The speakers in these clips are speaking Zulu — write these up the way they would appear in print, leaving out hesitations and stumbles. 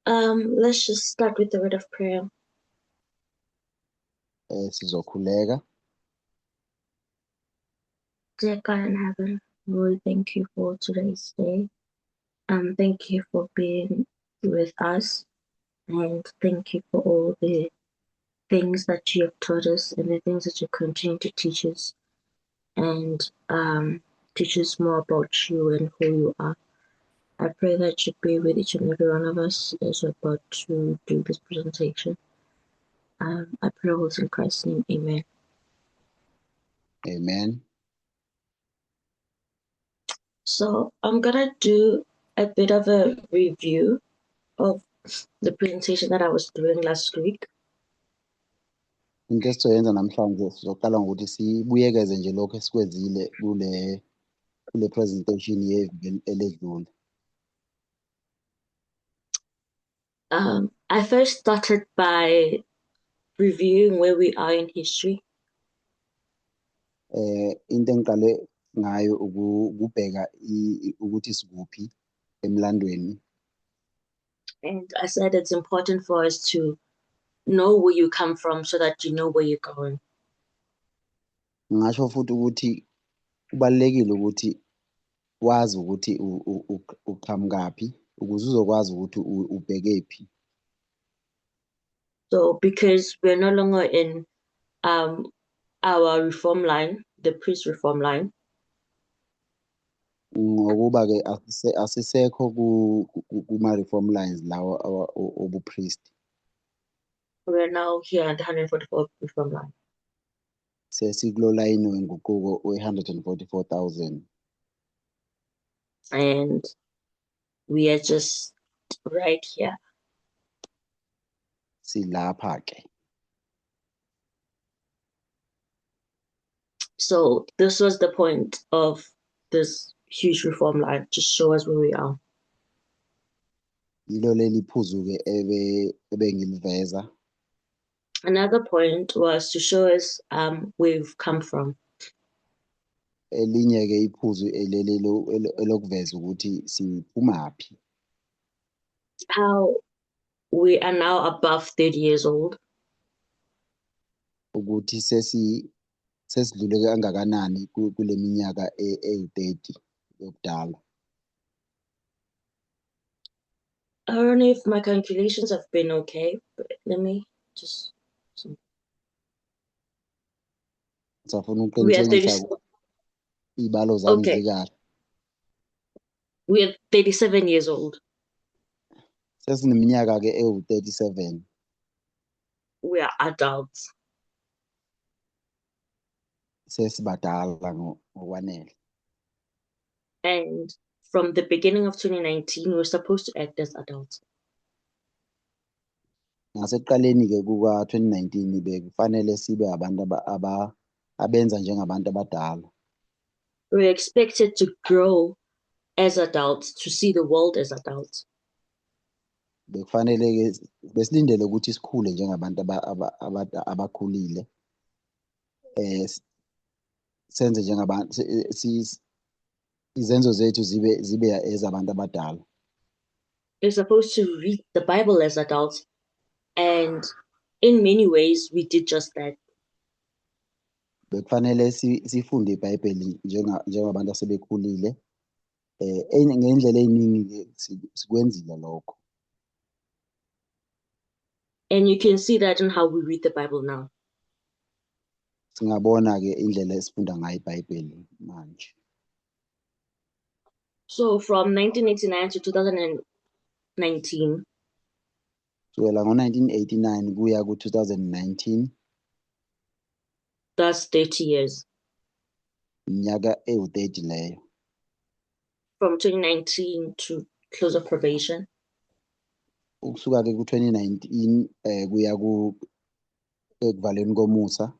Let's just start with the word of prayer. Sizokhuleka. Dear God in heaven, we thank you for today's day. Thank you for being with us, and thank you for all the things that you have taught us and the things that you continue to teach us, and teach us more about you and who you are. I pray that you be with each and every one of us as we're about to do this presentation. I pray all this in Christ's name. Amen. Amen. So I'm going to do a bit of a review of the presentation that I was doing last week. Into esizoyenza namhlanje sizoqala ngokuthi sibuyekeze nje lokho esikwenzile kule presentation yeviki eledlule. I first started by reviewing where we are in history. Into engiqale ngayo ukubheka ukuthi sikuphi emlandweni. And I said it's important for us to know where you come from so that you know where you're going. Ngasho futhi ukuthi kubalulekile ukuthi wazi ukuthi uqhamukaphi ukuze uzokwazi ukuthi ubhekephi. So because we're no longer in our reform line, the priest reform line. Ngokuba ke asisekho kuma reform lines lawa obupriest. We are now here at the 144 reform line. Sesikulo line wenguquko we-144,000. And we are just right here. Silapha ke. So this was the point of this huge reform line, to show us where we are. Yilo leli phuzu ke ebengiliveza. Another point was to show us where we've come from. Elinye ke iphuzu elokuveza ukuthi siphumaphi. How we are now above 30 years old. Ukuthi sesidlule kangakanani kule minyaka ewu-30 yobudala. I don't know if my calculations have been okay, but let me just. Ngisafuna We are ukuqinisekisa 37. iy'balo zami Okay. zikahle. We are 37 years old. Sesineminyaka ke ewu-37. We are adults. Sesibadala ngokwanele. And from the beginning of 2019, we were supposed to act as adults. Ngasekuqaleni ke kuka 2019 bekufanele sibe abantu abenza njengabantu abadala. We were expected to grow as adults, to see the world as adults. Bekufanele ke besilindele ukuthi sikhule njengabantu abakhulile. Senze njengabantu, izenzo zethu zibe ezabantu abadala. We're supposed to read the Bible as adults, and in many ways we did just that. Bekufanele sifunde iBhayibheli njengabantu asebekhulile. Ngendlela eziningi ke sikwenzile lokho. And you can see that in how we read the Bible now. Singabona ke indlela esifunda ngayo iBhayibheli manje. So from 1989 to 2019. Kusukela ngo-1989 kuya ku-2019. That's 30 years. Iminyaka ewu-30 leyo. From 2019 to close of probation. Ukusuka ke ku-2019 kuya ekuvaleni komusa.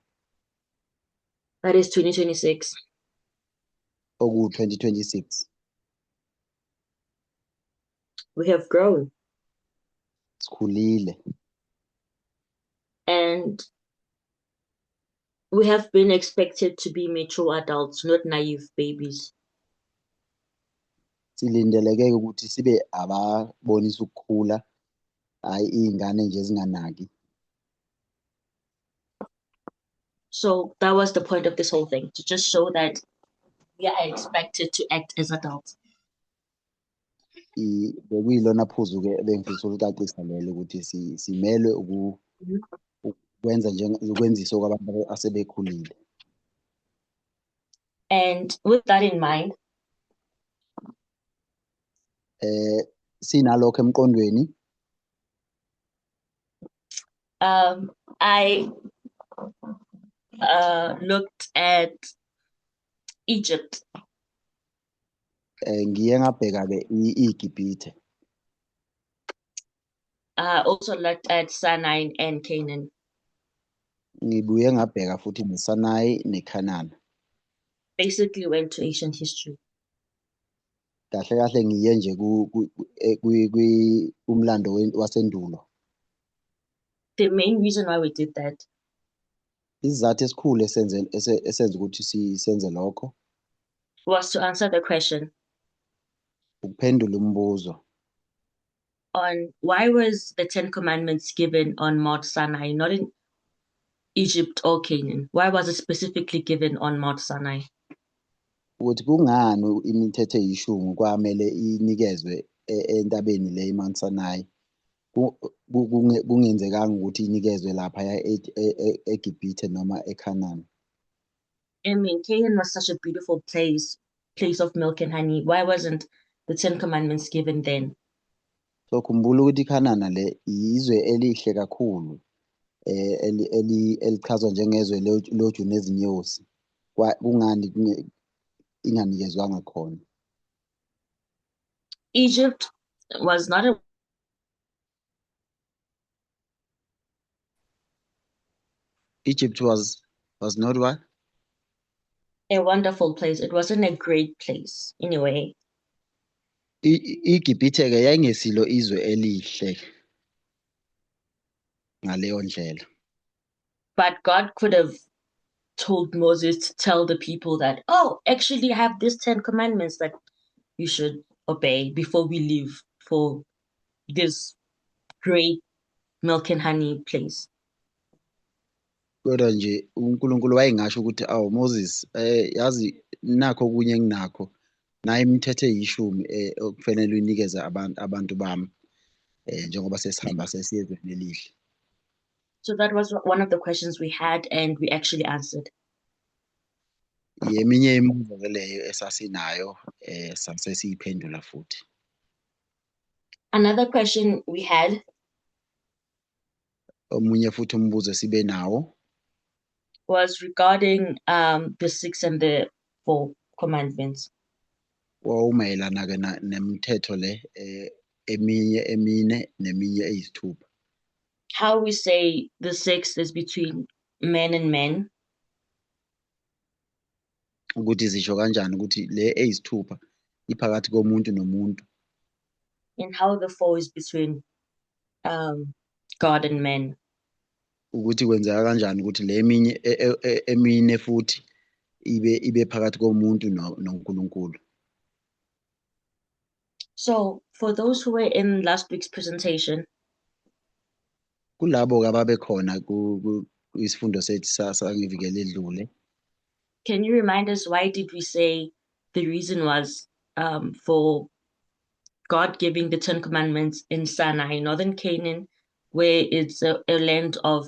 That is 2026. Oku-2026. We have grown. Sikhulile. And we have been expected to be mature adults, not naive babies. Silindeleke ukuthi sibe ababonisa ukukhula, hhayi iy'ngane nje ezinganaki. So that was the point of this whole thing, to just show that we are expected to act as adults. Bekuyilona phuzu-ke ebengifisa ukulicacisa lelo ukuthi simelwe ukwenza ukwenzisa okwabantu asebekhulile. And with that in mind, sinalokho emqondweni, I looked at Egypt. Ngiye ngabheka-ke iGibhithe. I also looked at Sinai and Canaan. Ngibuye ngabheka futhi neSinai neCanaan. Basically went to ancient history. Kahle kahle ngiye nje kumlando wasendulo. The main reason why we did that Isizathu esikhulu esenza ukuthi senze lokho was to answer the question ukuphendula umbuzo on why was the 10 Commandments given on Mount Sinai, not in Egypt or Canaan? Why was it specifically given on Mount Sinai? Ukuthi kungani imithetho eyishumi kwamele inikezwe entabeni le iMount Sinai, kungenzekanga ukuthi inikezwe lapha eGibhithe noma eCanaan. I mean, Canaan was such a beautiful place, place of milk and honey. Why wasn't the 10 Commandments given then? So khumbula ukuthi iCanaan le izwe elihle kakhulu, elichazwa njengezwe loju nezinyosi. Kungani inganikezwanga khona? Egypt was not a Egypt was not what? A wonderful place. It wasn't a great place anyway. iGibhithe ke yayingesilo izwe elihle ngaleyo ndlela. But God could have told Moses to tell the people that, oh, actually I have these 10 commandments that you should obey before we leave for this great milk and honey place. Kodwa nje uNkulunkulu wayengasho ukuthi, awu Moses, yazi nakho okunye enginakho, nayi imithetho eyishumi okufanele uyinikeze abantu bami, njengoba sesihamba sesiya ezweni elihle. So that was one of the questions we had and we actually answered. Yeminye imibuzo ke leyo esasinayo, sasesiyiphendula futhi. Another question we had. Omunye futhi umbuzo esibe nawo was regarding the 6 and the 4 commandments. Wawumayelana ke nemithetho le, eminye emine neminye eyisithupha. How we say the 6 is between man and man. Ukuthi zisho kanjani ukuthi le eyisithupha iphakathi komuntu nomuntu. And how the 4 is between God and man. Ukuthi kwenzeka kanjani ukuthi le eminye emine futhi ibe phakathi komuntu noNkulunkulu. So for those who were in last week's presentation, kulabo ababekhona kwisifundo sethu sangeviki eledlule, can you remind us why did we say the reason was for God giving the 10 Commandments in Sinai, northern Canaan, where it's a land of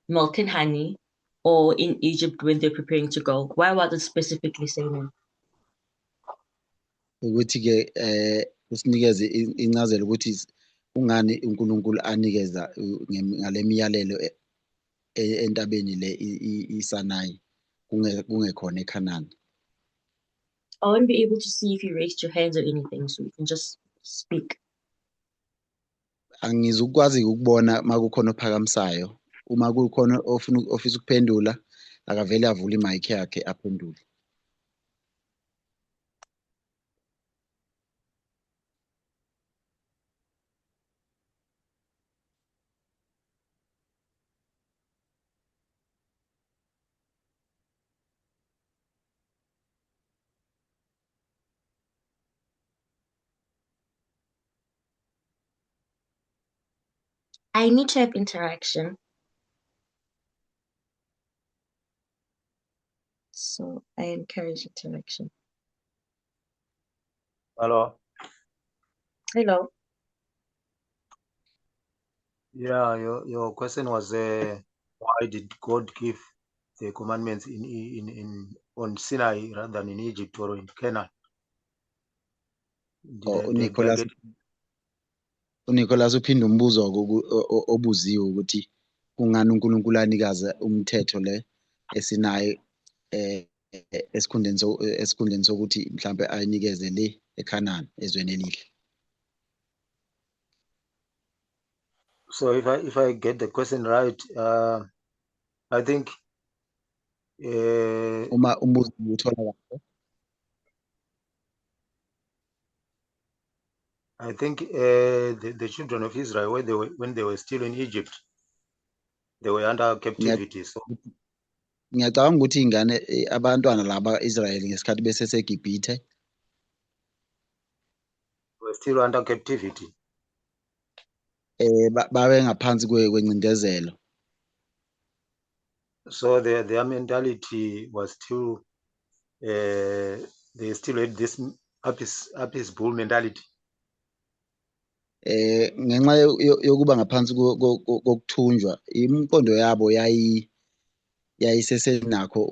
milk and honey, or in Egypt when they're preparing to go? Why was it specifically Sinai? Ukuthi ke usinikeze incazelo ukuthi kungani uNkulunkulu anikeza ngale miyalelo entabeni le iSinai kungekhona eCanaan. I won't be able to see if you raised your hands or anything, so you can just speak. Angizukwazi ukubona makukhona ophakamisayo. Uma kukhona ofuna ofisa ukuphendula, akavele avule imic yakhe aphendule. I need to have interaction. So I encourage interaction. Hello. Hello. Yeah, your question was why did God give the commandments in on Sinai rather than in Egypt or in Canaan? Did Oh, I, did, did I uNicholas get uNicholas uphinda umbuzo obuziwe ukuthi kungani uNkulunkulu anikaze umthetho le eSinayi esikhundleni sokuthi mhlambe ayinikeze le eKhanani ezweni elihle. So if I get the question right, I think Uma umbuzo uthola kahle. I think the children of Israel when they were still in Egypt, they were under captivity. So Ngiyacabanga ukuthi ingane abantwana laba Israel ngesikhathi beseseGibhithe were still under captivity. Babe ngaphansi kwencindezelo. So their mentality was still, they still had this Apis bull mentality. Ngenxa yokuba ngaphansi kokuthunjwa imiqondo yabo yayisesenakho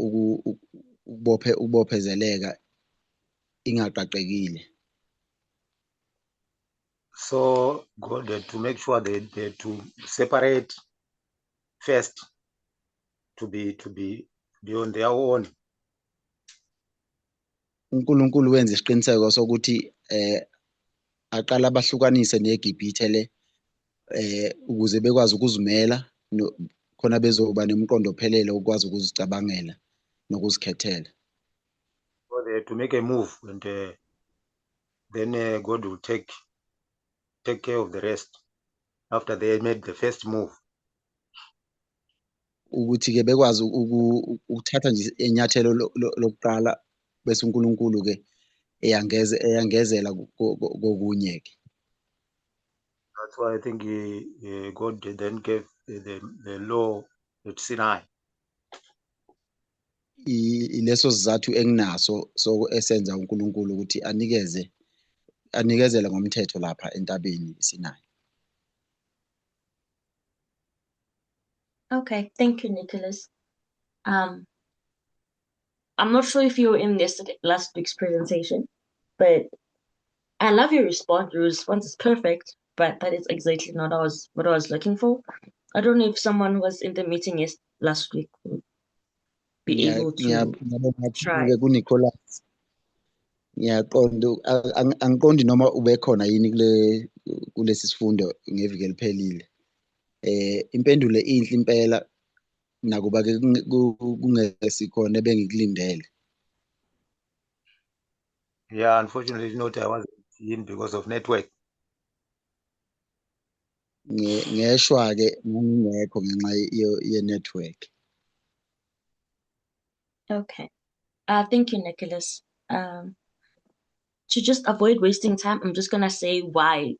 ukubophezeleka ingaqaqekile. So God had to make sure they had to separate first to be on their own. uNkulunkulu wenza isiqiniseko sokuthi aqala abahlukanise neGibhithe le ukuze bekwazi ukuzimela khona bezoba nemiqondo ophelele ukwazi ukuzicabangela nokuzikhethela. So they had to make a move, and then God will take care of the rest after they made the first move. Ukuthi ke bekwazi ukuthatha nje inyathelo lokuqala bese uNkulunkulu ke eyangezela kokunye ke. That's why I think God then gave the law at Sinai. Ileso sizathu enginaso so esenza uNkulunkulu ukuthi anikezele ngomthetho lapha entabeni iSinai. Okay, thank you, Nicholas. I'm not sure if you were in last week's presentation, but I love your response. Your response is perfect, but that is exactly not what I was looking for. I don't know if someone was in the meeting last week would be able to Ngiyabonga try. kakhulu kuNicholas. Ngiyaqonda, angiqondi noma ube khona yini kulesi sifundo ngeviki eliphelile. Impendulo inhle impela nakuba ke kungesikhona ebengikulindele. Yeah, unfortunately not, I wasn't in because of network. Ngeshwa ke ngingekho ngenxa ye network. Okay. Thank you, Nicholas. To just avoid wasting time, I'm just going to say why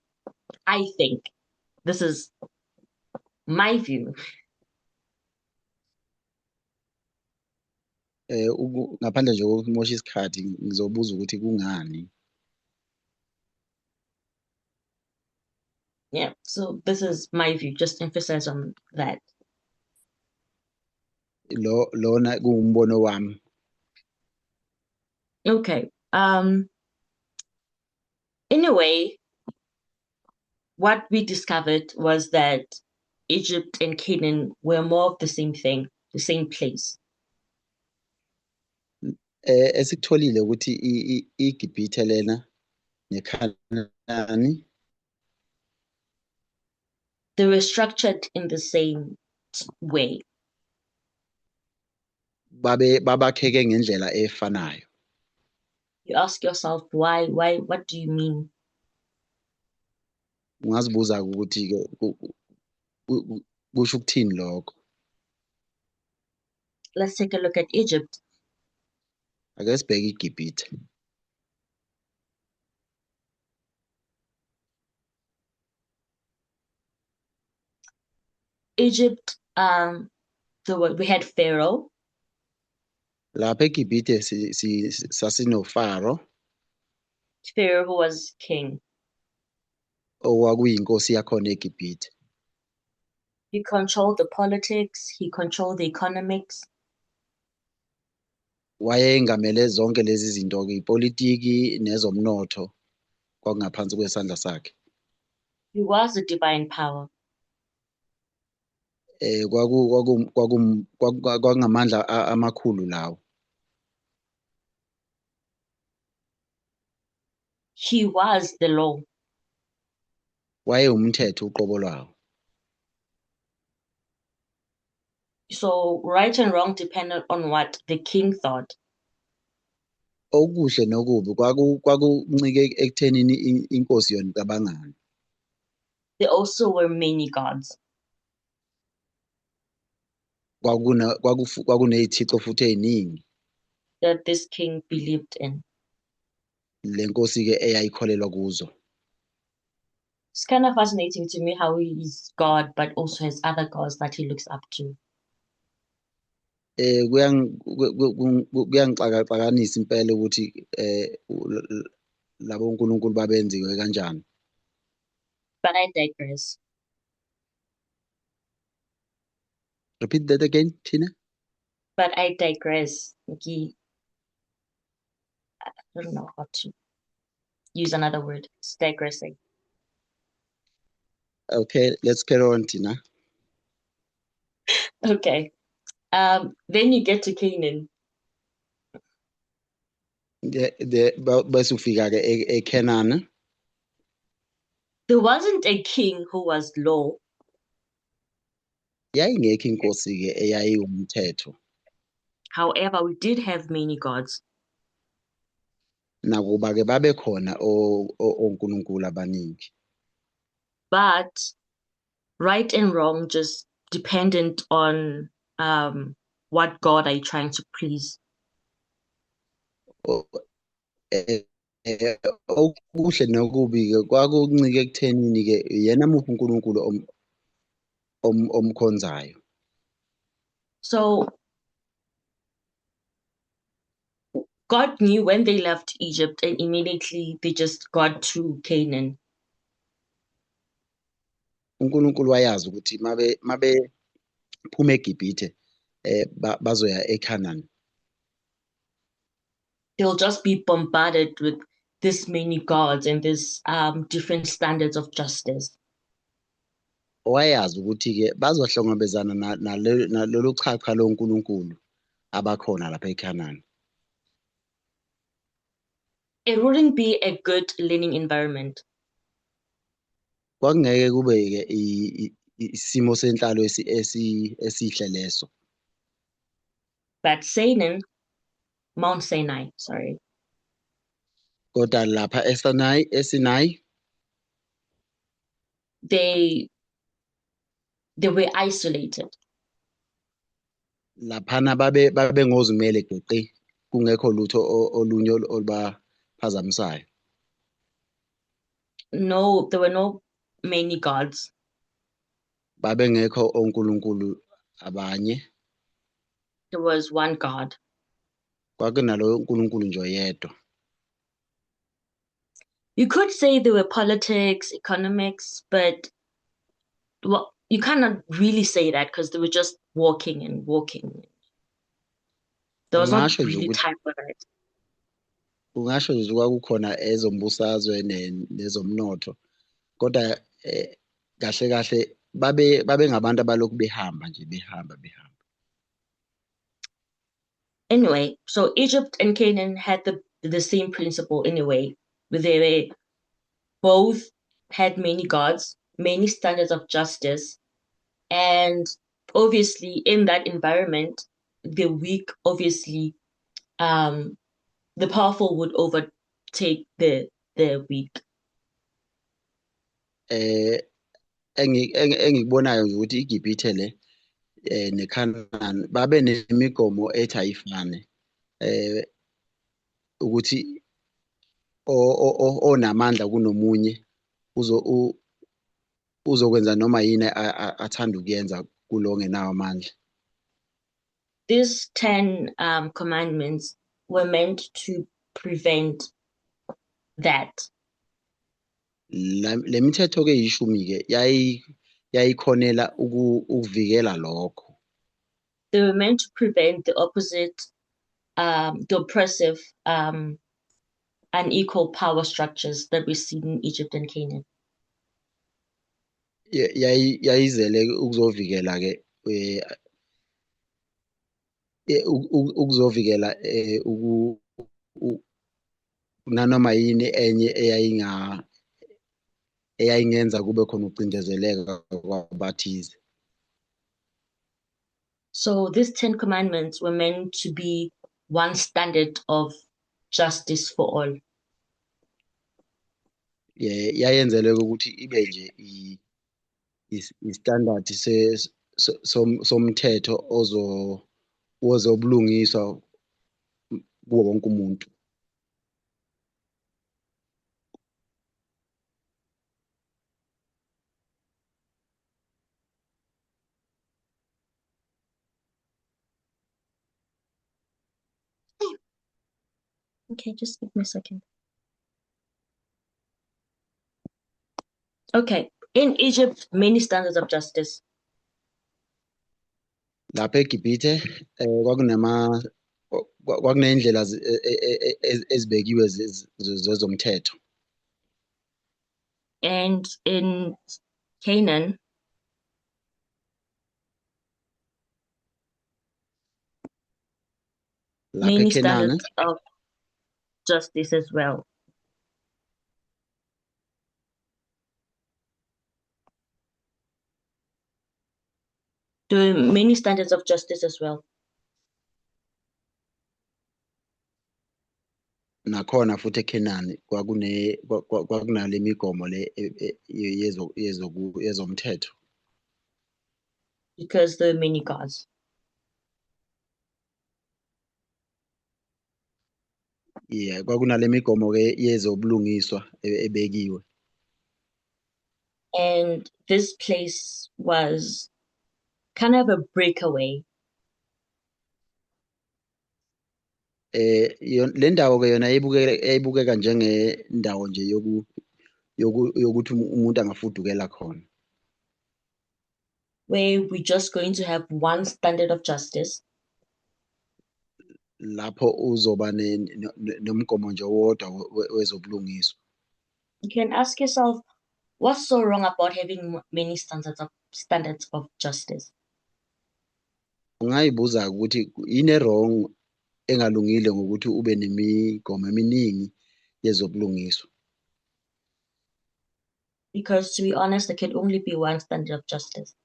I think this is my view. Ngaphandle nje kokumosha isikhathi ngizobuza ukuthi kungani. Yeah, so this is my view, just emphasize on that. Lo lona kuwumbono wami. Okay. Anyway, what we discovered was that Egypt and Canaan were more of the same thing, the same place. Esikutholile ukuthi iGibhithe lena neKhanani they were structured in the same way. Babe babakheke ngendlela efanayo. You ask yourself why, what do you mean? Ungazibuza ukuthi ke kusho ukuthini lokho? Let's take a look at Egypt. Ake sibheke iGibhithe. Egypt, we had Pharaoh. Lapha eGibhithe sasinoFaro. Pharaoh who was king. Okwakuyinkosi yakhona eGibhithe. He controlled the politics, he controlled the economics. Wayengamele zonke lezi zinto-ke, ipolitiki nezomnotho kwakungaphansi kwesandla sakhe. He was a divine power. Kwakungamandla amakhulu lawo. He was the law. Wayewumthetho uqobo lwawo. So right and wrong depended on what the king thought. Okuhle nokubi kwakuncike ekuthenini inkosi yona icabangani. There also were many gods. Kwakuney'thixo futhi ey'ningi. That this king believed in. Le nkosi-ke eyayikholelwa kuzo. It's kind of fascinating to me how he is God, but also has other gods that he looks up to. Kuyangixakaxakanisa impela ukuthi labo onkulunkulu babenziwe kanjani. But I digress. Repeat that again, Tina. But I digress. I don't know how to use another word. It's digressing. Okay, let's carry on, Tina. Okay. Then you get to Canaan. Bese ufika ke eCanaan. There wasn't a king who was law. Yayingekho inkosi ke eyayiwumthetho. However, we did have many gods. Nakuba ke babe khona onkulunkulu abaningi. But right and wrong just dependent on what God are you trying to please. Okuhle nokubi ke kwakuncike ekuthenini ke yena muphi uNkulunkulu omkhonzayo. So God knew when they left Egypt and immediately they just got to Canaan. uNkulunkulu wayazi ukuthi mabe phuma eGibhithe bazoya eCanaan. They'll just be bombarded with this many gods and this different standards of justice. Wayazi ukuthi ke bazohlongabezana nalolu xhaxha loNkulunkulu abakhona lapha eCanaan. It wouldn't be a good learning environment. Kwakungeke kube ke isimo senhlalo esihle leso. But Sinai, Mount Sinai, sorry. Kodwa lapha eSinai, they were isolated. Laphana babe ngozimele geqe, kungekho lutho olunye olubaphazamisayo. No, there were no many gods. Babengekho onkulunkulu abanye. There was one God. Kwakunalo uNkulunkulu nje oyedwa. You could say there were politics, economics, but well, you cannot really say that because they were just walking and walking. There was not really time for that. Ungasho nje kwakukhona ezombusazwe nezomnotho, kodwa kahle kahle babe ngabantu abalokhu behamba nje, behamba behamba. Anyway, so Egypt and Canaan had the same principle anyway. They both had many gods, many standards of justice, and obviously in that environment, the weak, obviously, the powerful would overtake the weak. Engikubonayo nje ukuthi iGibhithe le neCanaan babe nemigomo ethi ayifane, ukuthi onamandla kunomunye Uzokwenza noma yini athanda ukuyenza kulo ongenawo amandla. These 10 commandments were meant to prevent that. Le mithetho ke yishumi ke yayikhonela ukuvikela lokho. They were meant to prevent the opposite, the oppressive, unequal power structures that we see in Egypt and Canaan. Yayizele ukuzovikela ke ukuzovikela nanoma yini enye eyayingenza kube khona ukucindezeleka kwabathize. So these 10 commandments were meant to be one standard of justice for all. Yayenzelwe ukuthi ibe nje i-standard somthetho wezobulungiswa kuwo wonke umuntu. Okay, just give me a second. Okay, in Egypt, many standards of justice. Lapha eGibhithe kwakuney'ndlela ezibekiwe zezomthetho. And in Canaan, lapha many eKhenana, standards of justice as well. There were many standards of justice as well. Nakhona futhi eKhenani kwakunale migomo le yezomthetho. Because there were many gods. Yeah, kwakunale migomo ke yezobulungiswa ebekiwe. And this place was kind of a breakaway. Le ndawo ke yona yayibukeka njengendawo nje yokuthi umuntu angafudukela khona. Where we're just going to have one standard of justice. Lapho uzoba nomgomo nje owodwa wezobulungiswa. You can ask yourself, what's so wrong about having many standards of justice? Ungayibuza ukuthi yini wrong engalungile ngokuthi ube nemigomo eminingi yezobulungiswa. Because to be honest, there can only be one standard of justice.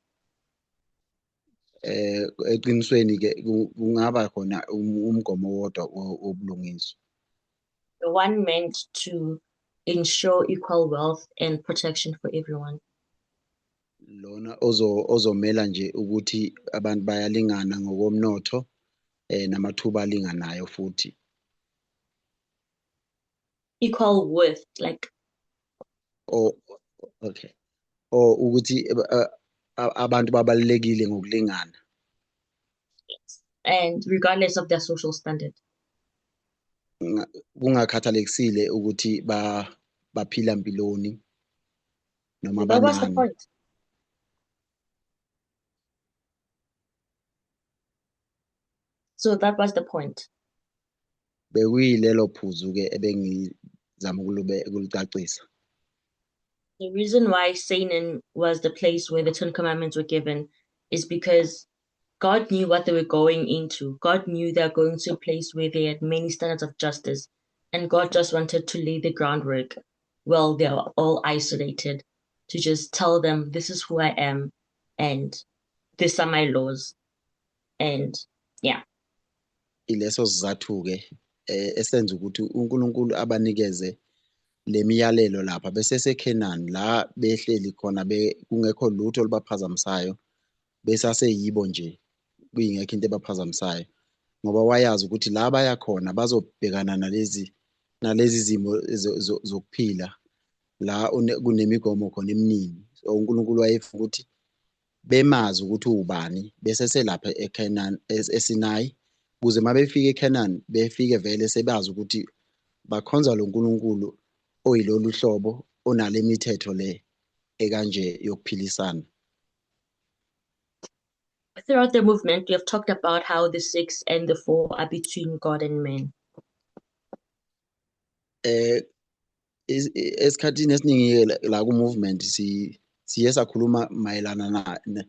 Eqinisweni ke kungaba khona umgomo owodwa wobulungiswa. The one meant to ensure equal wealth and protection for everyone. Lona ozomela nje ukuthi abantu bayalingana ngokomnotho namathuba alinganayo futhi. Equal worth, like. Oh, okay. Oh, ukuthi abantu babalulekile ngokulingana. Yes. And regardless of their social standard. Kungakhathalekisile ukuthi baphila mpiloni noma That was the banani. point. So that was the point. Bekuyilelo phuzu ke ebengizama ukulicacisa. The reason why Canaan was the place where the 10 Commandments were given is because God knew what they were going into. God knew they were going to a place where they had many standards of justice, and God just wanted to lay the groundwork while they were all isolated, to just tell them, this is who I am, and these are my laws. And yeah. Ileso sizathu ke esenza ukuthi uNkulunkulu abanikeze le miyalelo lapha beseseKhenani la behleli khona kungekho lutho olubaphazamisayo, besaseyibo nje kuyingekho into ebaphazamisayo, ngoba wayazi ukuthi la baya khona bazobhekana nalezi zimo zokuphila La kunemigomo khona eminingi. So uNkulunkulu wayefuna ukuthi bemazi ukuthi uwubani bese selapha eCanaan, eSinayi, ukuze uma befika eCanaan befike vele sebazi ukuthi bakhonza lo nkulunkulu oyilolu hlobo onale mithetho le ekanje yokuphilisana. Throughout the movement, we have talked about how the six and the four are between God and man. Esikhathini esiningi la ku movement si siye sakhuluma mayelana na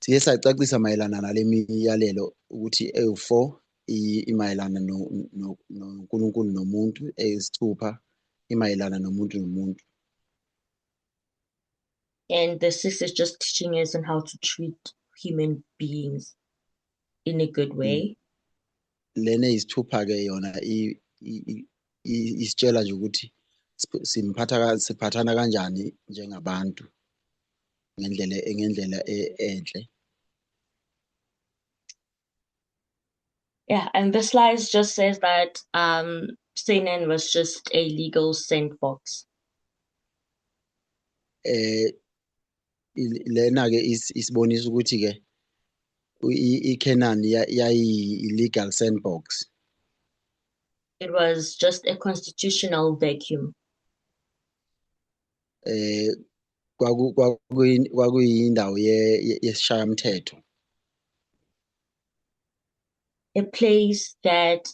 siye sacacisa mayelana nale miyalelo ukuthi ewu4 imayelana noNkulunkulu nomuntu, eyisithupha imayelana nomuntu nomuntu. And the six is just teaching us on how to treat human beings in a good way. Lena eyisithupha ke yona isitshela nje ukuthi simphatha siphathana kanjani njengabantu ngendlela enhle. Yeah, and the slide just says that Canaan was just a legal sandbox. Lena ke isibonisa ukuthi ke iCanaan yayi illegal sandbox. It was just a constitutional vacuum. Kwakuyindawo yesishayamthetho. A place that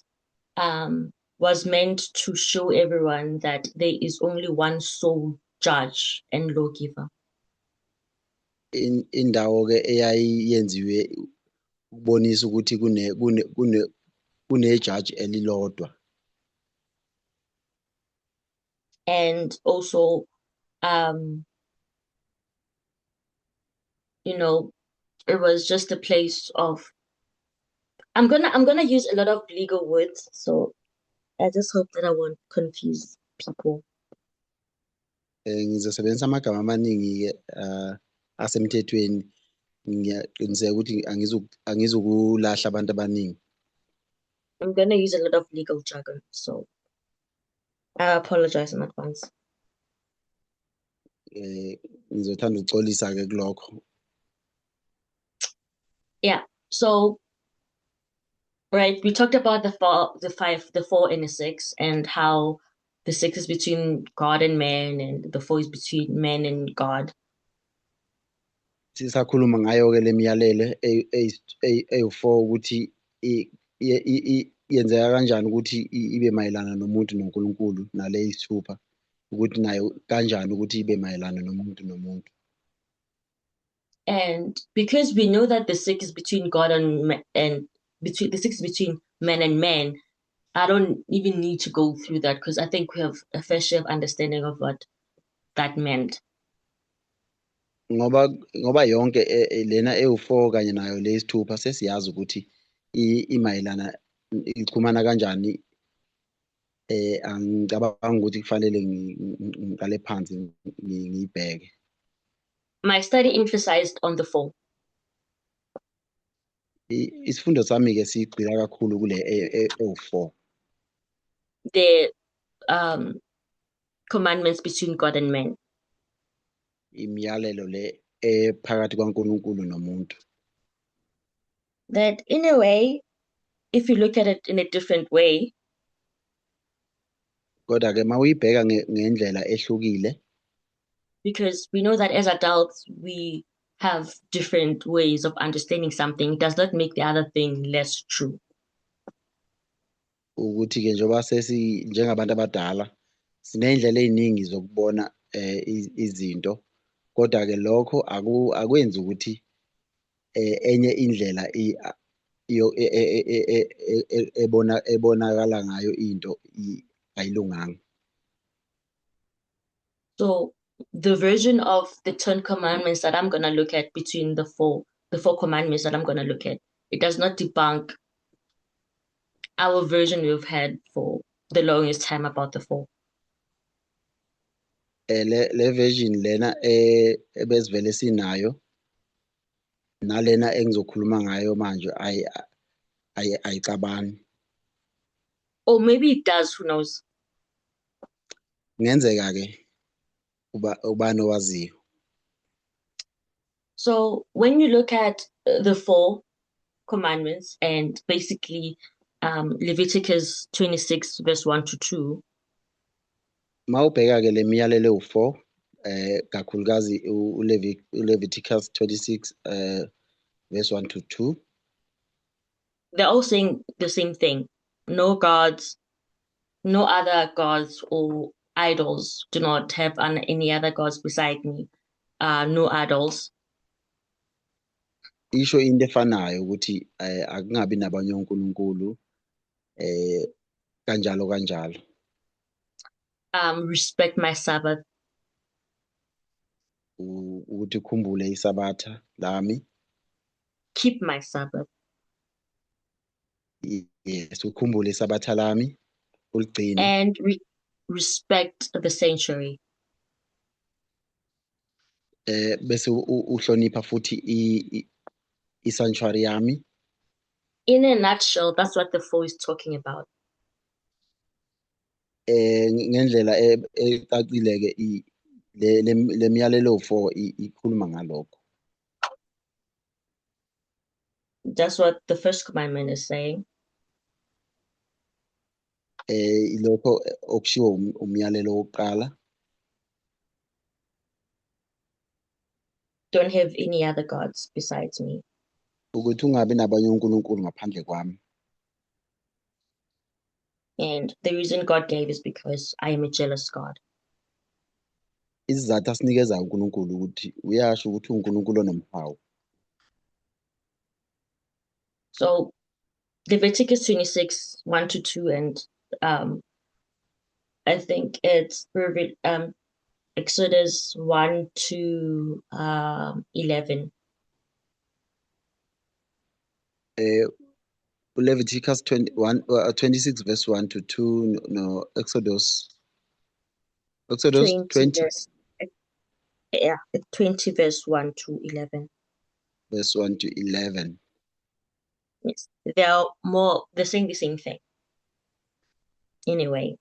was meant to show everyone that there is only one sole judge and lawgiver. Indawo ke eyayiyenziwe ukubonisa ukuthi kune judge elilodwa. And also, it was just a place of, I'm going to use a lot of legal words, so I just hope that I won't confuse people. Ngizosebenzisa amagama amaningi ke asemthethweni, ngiyaqiniseka ukuthi angizukulahla abantu abaningi. I'm going to use a lot of legal jargon, so I apologize in advance. Ngizothanda ukuxolisa ke kulokho. Yeah, so right, we talked about the four, the five, the four and the six, and how the six is between God and man, and the four is between man and God. Sisakhuluma ngayo ke lemiyalelo eyu4 ukuthi yenzeka kanjani ukuthi ibe mayelana nomuntu noNkulunkulu, nale isithupha ukuthi nayo kanjani ukuthi ibe mayelana nomuntu nomuntu. And because we know that the six is between God and between the six between man and man, I don't even need to go through that because I think we have a fair share of understanding of what that meant. Ngoba yonke lena ewu4 kanye nayo le isithupha sesiyazi ukuthi imayelana ixhumana kanjani. Angicabanga ukuthi kufanele ngiqale phansi ngiyibheke. My study emphasized on the four. Isifundo sami ke sigxila kakhulu kule ewu4. The commandments between God and man. Imiyalelo le ephakathi kwaNkulunkulu nomuntu. That in a way, if you look at it in a different way, kodwa ke mawuyibheka ngendlela ehlukile, because we know that as adults we have different ways of understanding something, it does not make the other thing less true. Ukuthi ke njengoba sesi njengabantu abadala sinendlela eziningi zokubona izinto, kodwa ke lokho akwenzi ukuthi enye indlela ebonakala ngayo into ayilunganga. So the version of the 10 Commandments that I'm going to look at between the four commandments that I'm going to look at, it does not debunk our version we've had for the longest time about the four. Le version lena ebesivele sinayo nalena engizokhuluma ngayo manje ayixabani. Or maybe it does, who knows? Kungenzeka ke. Uba ubani owaziyo? So when you look at the four commandments and basically Leviticus 26, verse 1 to 2, Mawubheka ke le miyalelo ewu-4 kakhulukazi uLeviticus 26 verse 1 to 2, they're all saying the same thing. No gods, no other gods or idols. Do not have any other gods beside me. No idols. Isho into efanayo ukuthi akungabi nabanye onkulunkulu kanjalo kanjalo. Respect my Sabbath. Ukuthi ukhumbule isabatha lami. Keep my Sabbath. Yes, ukhumbule isabatha lami, uligcine. And respect the sanctuary. Bese uhlonipha futhi i-sanctuary yami. In a nutshell, that's what the four is talking about. Ngendlela ecacile ke le miyalelo 4 ikhuluma ngalokho. That's what the first commandment is saying. Ilokho okushiwo umyalelo wokuqala. Don't have any other gods besides me. Ukuthi ungabi nabanye onkulunkulu ngaphandle kwami. And the reason God gave is because I am a jealous God. Isizathu asinikeza uNkulunkulu ukuthi uyasho ukuthi uNkulunkulu onomhawu. So Leviticus 26, 1 to 2, and I think it's Exodus 1 to 11. Leviticus 21, 26 verse 1 to 2, no, Exodus 20 20 verse, yeah, 20 verse 1 to 11. Verse 1 to 11. Yes, they're saying the same thing. Anyway.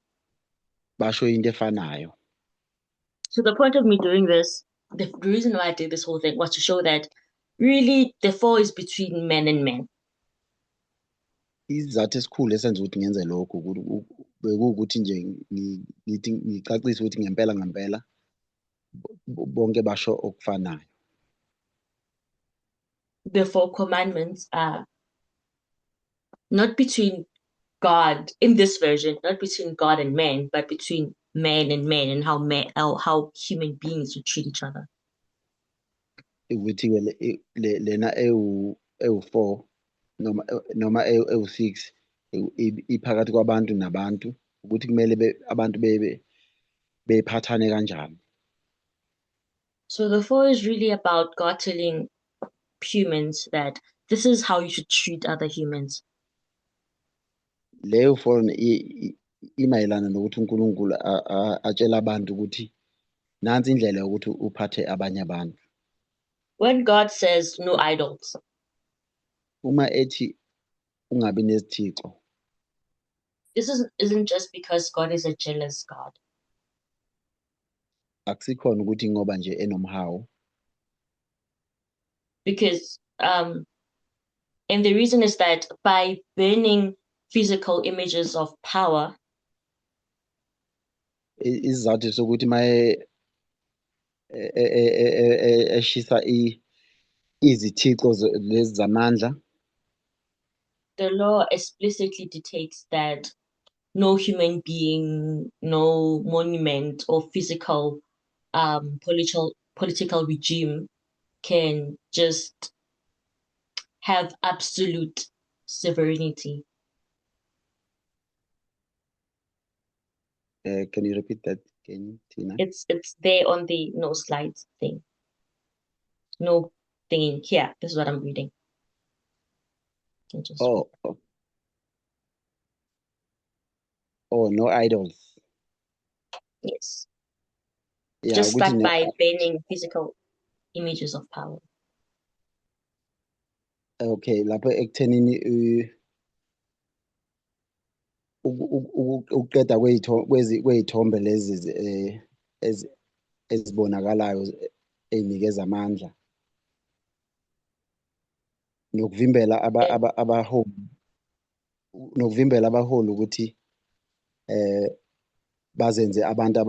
Basho into efanayo. So the point of me doing this, the reason why I did this whole thing was to show that really the four is between men and men. Isizathu esikhulu esenza ukuthi ngenze lokhu bekuwukuthi nje ngithi ngicacise ukuthi ngempela ngempela bonke basho okufanayo. The four commandments are not between God in this version, not between God and man, but between man and man, and how human beings would treat each other. Ukuthi ke lena ewu-4 noma ewu-6 iphakathi kwabantu nabantu, ukuthi kumele abantu bephathane kanjani. So the four is really about God telling humans that this is how you should treat other humans. Leyo four imayelana nokuthi uNkulunkulu atshela abantu ukuthi nansi indlela yokuthi uphathe abanye abantu. When God says no idols, uma ethi ungabi nezithixo, this isn't just because God is a jealous God. Akusikhona ukuthi ngoba nje enomhawu. Because and the reason is that by burning physical images of power, isizathu sokuthi maye eshisa izithixo lezi zamandla, the law explicitly dictates that no human being, no monument or physical political regime can just have absolute sovereignty. Can you repeat that again, Tina? It's there on the no slides thing. No thing here. This is what I'm reading. Just... Oh, no idols. Yes. Yeah, just start by banning physical images of power. Okay, lapho ekuthenini ukuqeda kwezithombe lezi Ezibonakalayo ey'nikeza amandla nokuvimbela abaholi nokuvimbela abaholi ukuthi eh bazenze abantu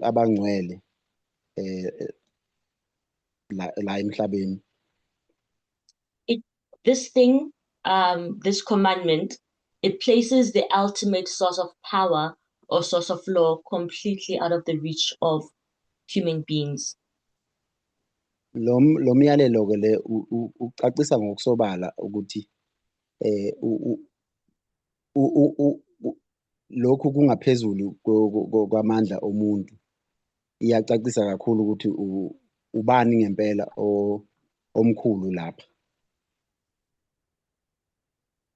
abangcwele eh la emhlabeni. This thing, this commandment, it places the ultimate source of power or source of law completely out of the reach of human beings. Lo myalelo ke le ucacisa ngokusobala ukuthi eh lokhu kungaphezulu kwamandla omuntu. Iyacacisa kakhulu ukuthi ubani ngempela omkhulu lapha.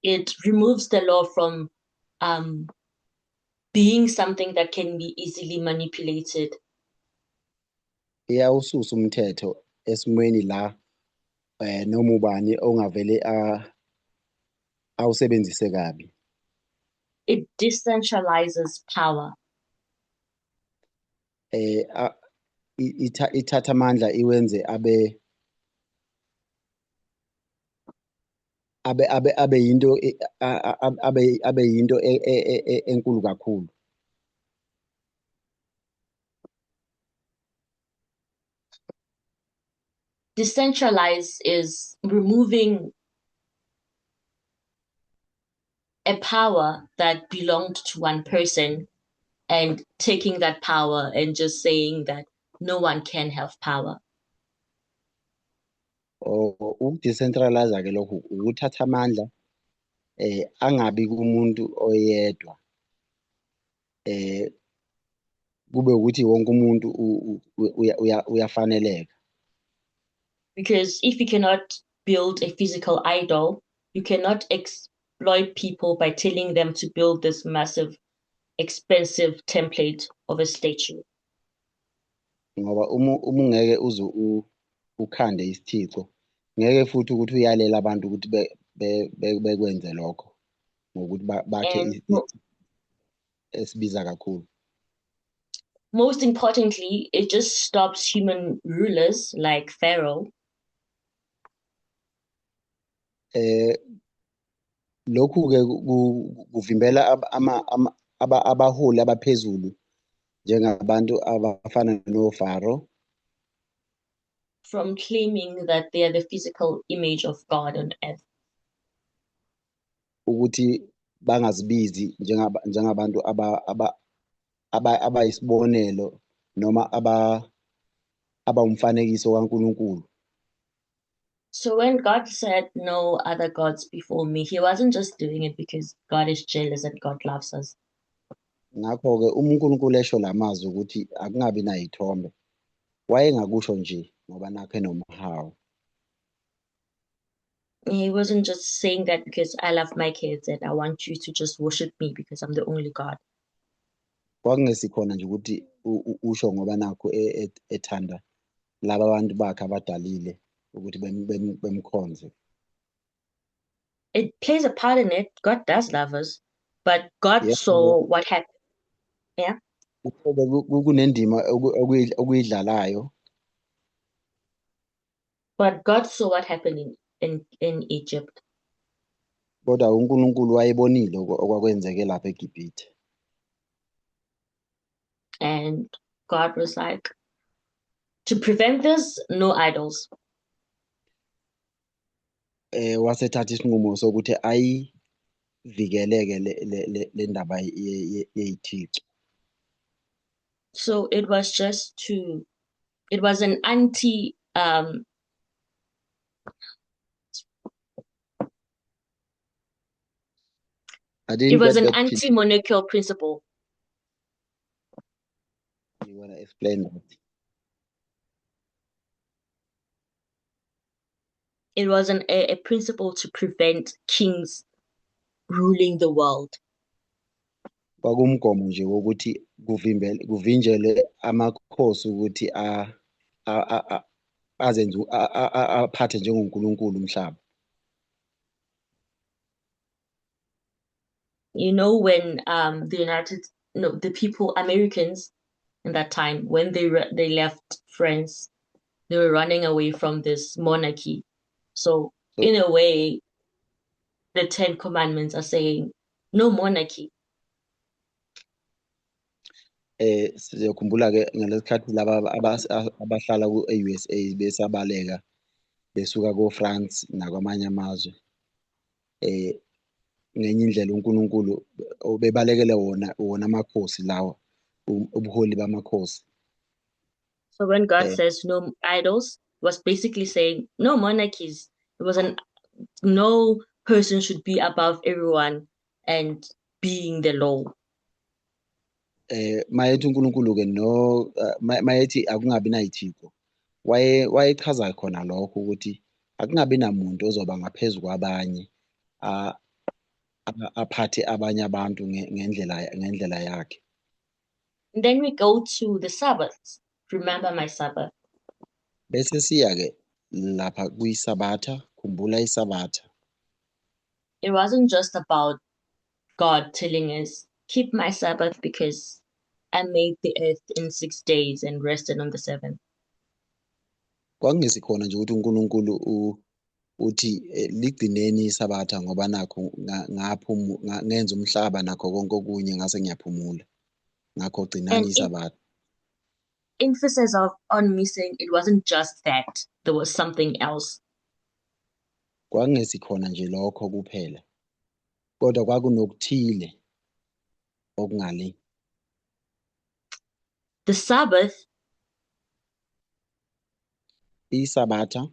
It removes the law from being something that can be easily manipulated. Iyawususa umthetho esimweni la noma ubani ongavele awusebenzise kabi. It decentralizes power. Ithatha amandla iwenze abe yinto abe yinto enkulu kakhulu. Decentralize is removing a power that belonged to one person and taking that power and just saying that no one can have power. Ukudecentralize ke lokhu ukuthatha amandla angabi kumuntu oyedwa, kube ukuthi wonke umuntu uyafaneleka. Because if you cannot build a physical idol, you cannot exploit people by telling them to build this massive, expensive template of a statue. Ngoba uma ungeke uze ukhande isithixo, ngeke futhi ukuthi uyalela abantu ukuthi bekwenze lokho ngokuthi bakhe esibiza kakhulu. Most importantly, it just stops human rulers like Pharaoh. Lokhu ke kuvimbela abaholi abaphezulu njengabantu abafana noFaro from claiming that they are the physical image of God on earth. Ukuthi bangazibizi njengabantu abayisibonelo noma abawumfanekiso kaNkulunkulu. So when God said no other gods before me, he wasn't just doing it because God is jealous and God loves us. Ngakho ke uma uNkulunkulu esho lamazwi ukuthi akungabi nayithombe, wayengakusho nje ngoba nakho enomhawu. He wasn't just saying that because I love my kids and I want you to just worship me because I'm the only God. Kwakungesikhona nje ukuthi usho ngoba nakho ethanda laba bantu bakhe abadalile ukuthi bemkhonze. It plays a part in it. God does love us, but God saw what happened. Yeah. Kunendima okuyidlalayo. But God saw what happened in Egypt. Kodwa uNkulunkulu wayebonile okwakwenzeke lapha eGibhithe. And God was like, to prevent this, no idols. Wasethatha isinqumo sokuthi ayivikeleke le ndaba yeyithixo. So it was just to, it was an anti, I didn't it was get an that. anti-monarchical principle. You want to explain that? It was a principle to prevent kings ruling the world. Kwakumgomo nje wokuthi kuvinjelwe amakhosi ukuthi azenze aphathe njengoNkulunkulu umhlaba. You know, when the United, no, the people, Americans in that time when they left France, they were running away from this monarchy. So So in a way, the Ten Commandments are saying no monarchy. Siyakhumbula ke ngalesikhathi laba abahlala ku-USA besabaleka besuka ko-France nakwamanye amazwe, ngenye indlela uNkulunkulu bebalekele wona amakhosi lawa, ubuholi bamakhosi. So when God says no idols, was basically saying no monarchies. It was an no person should be above everyone and being the law. Mayethi uNkulunkulu ke no mayethi akungabi nayithixo, wayechaza khona lokho ukuthi akungabi namuntu ozoba ngaphezu kwabanye, aphathe abanye abantu ngendlela yakhe. And then we go to the Sabbath. Remember my Sabbath. Bese siya ke lapha kuyiSabatha, khumbula iSabatha. It wasn't just about God telling us, keep my Sabbath because I made the earth in 6 days and rested on the 7th. Kwakungesikhona nje ukuthi uNkulunkulu uthi ligcineni iSabatha ngoba nakho ngenza umhlaba nakho konke okunye ngase ngiyaphumula. Ngakho gcinani iSabatha. Emphasis on me saying it wasn't just that, there was something else. Kwakungesikhona nje lokho kuphela, kodwa kwakunokuthile okungale. The Sabbath, iSabatha,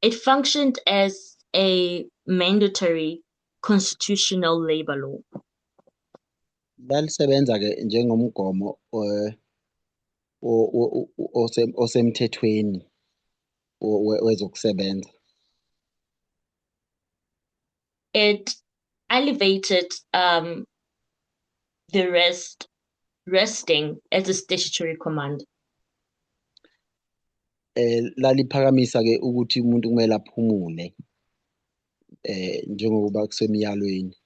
it functioned as a mandatory constitutional labor law. Lalisebenza ke njengomgomo osemthethweni wezokusebenza. It elevated the resting as a statutory command. Laliphakamisa ke ukuthi umuntu kumele aphumule njengoba kusemiyalweni.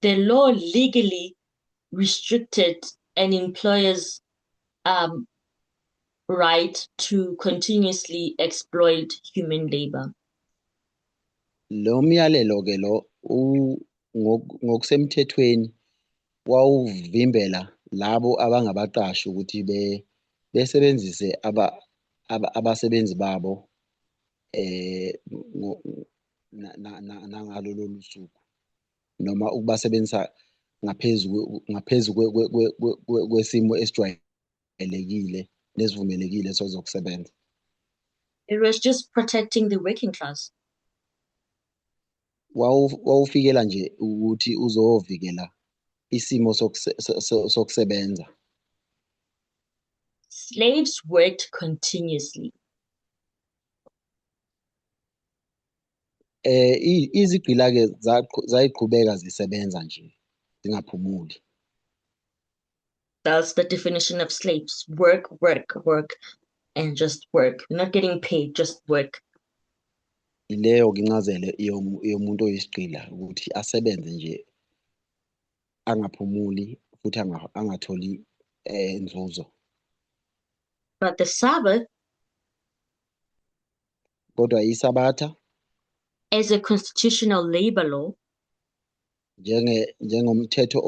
The law legally restricted an employer's right to continuously exploit human labor. Lo myalelo ke lo ngokusemthethweni wawuvimbela labo abangabaqashi ukuthi besebenzise abasebenzi babo nangalo lolu suku, noma ukubasebenzisa ngaphezu kwesimo esijwayelekile nesivumelekile sozokusebenza. It was just protecting the working class. Wawufikela nje ukuthi uzovikela isimo sokusebenza. Slaves worked continuously. Izigqila ke zayiqhubeka zisebenza nje zingaphumuli. That's the definition of slaves. Work, work, work, and just work. You're not getting paid, just work. Ileyo incazelo yomuntu oyisigqila ukuthi asebenze nje angaphumuli futhi angatholi inzuzo. But the Sabbath, kodwa iSabatha, as a constitutional labor law, njengomthetho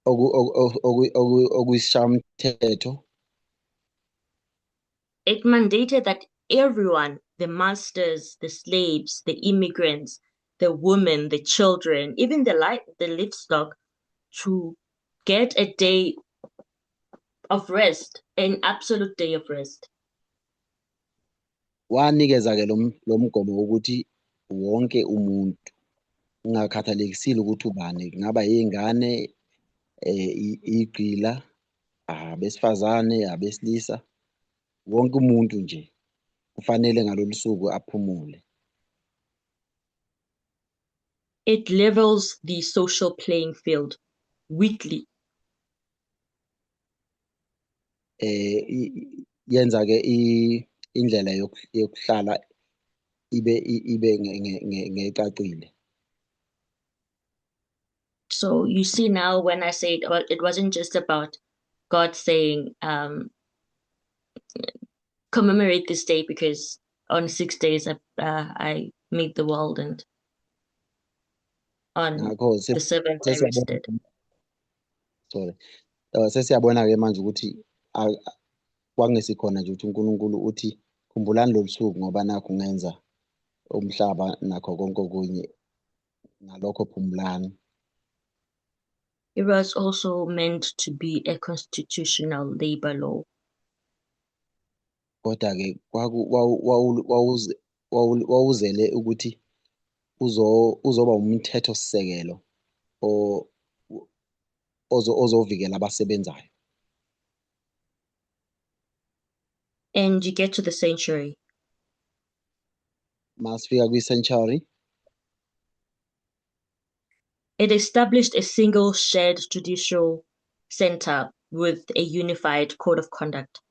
okuyisishayamthetho, it mandated that everyone, the masters, the slaves, the immigrants, the women, the children, even the livestock, to get a day of rest, an absolute day of rest. Wanikeza ke lo mgomo ukuthi wonke umuntu ungakhathalekisile ukuthi ubani, kungaba yingane, igqila, abesifazane, abesilisa, wonke umuntu nje kufanele ngalolu suku aphumule. It levels the social playing field weekly. Yenza ke indlela yokuhlala ibe ngecacile. So you see now when I say it, well, it wasn't just about God saying, commemorate this day because on 6 days I made the world and on Ngakho the seventh I sesiyabona, rested. sorry. Sesiyabona-ke manje ukuthi kwangesikhona nje ukuthi uNkulunkulu uthi khumbulani lolu suku ngoba nakhu ngenza umhlaba nakho konke okunye, ngalokho phumulani. It was also meant to be a constitutional labor law. Kodwa-ke wawuzele ukuthi uzoba umthethosisekelo ozovikela abasebenzayo. And you get to the sanctuary. Masifika kwi-sanctuary. It established a single shared judicial center with a unified code of conduct.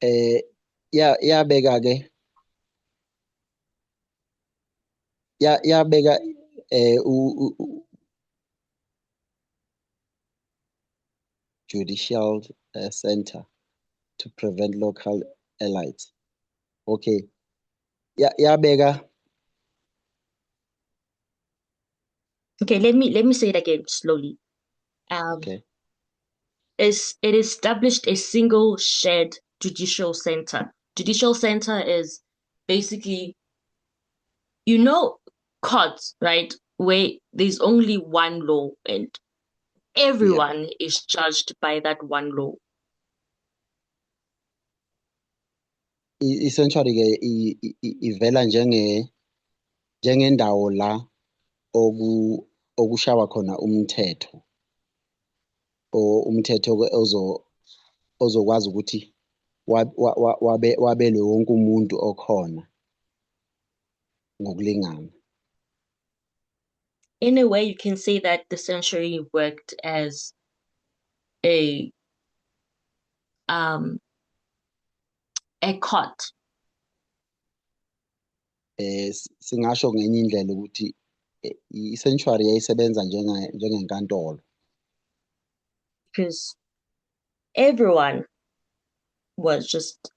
Yabeka ke yabeka judicial center to prevent local elites. Okay. Yabeka. Okay, let me say it again slowly. Okay. It established a single shared judicial center. Judicial center is basically, courts, right? Where there's only one law and everyone is judged by that one law. I-sanctuary ke ivela njengendawo la okushawa khona umthetho, o umthetho ke ozokwazi ukuthi wabelwe wonke umuntu okhona ngokulingana. In a way, you can say that the sanctuary worked as a court. Singasho ngenye indlela ukuthi i-sanctuary yayisebenza njengenkantolo. Because everyone was just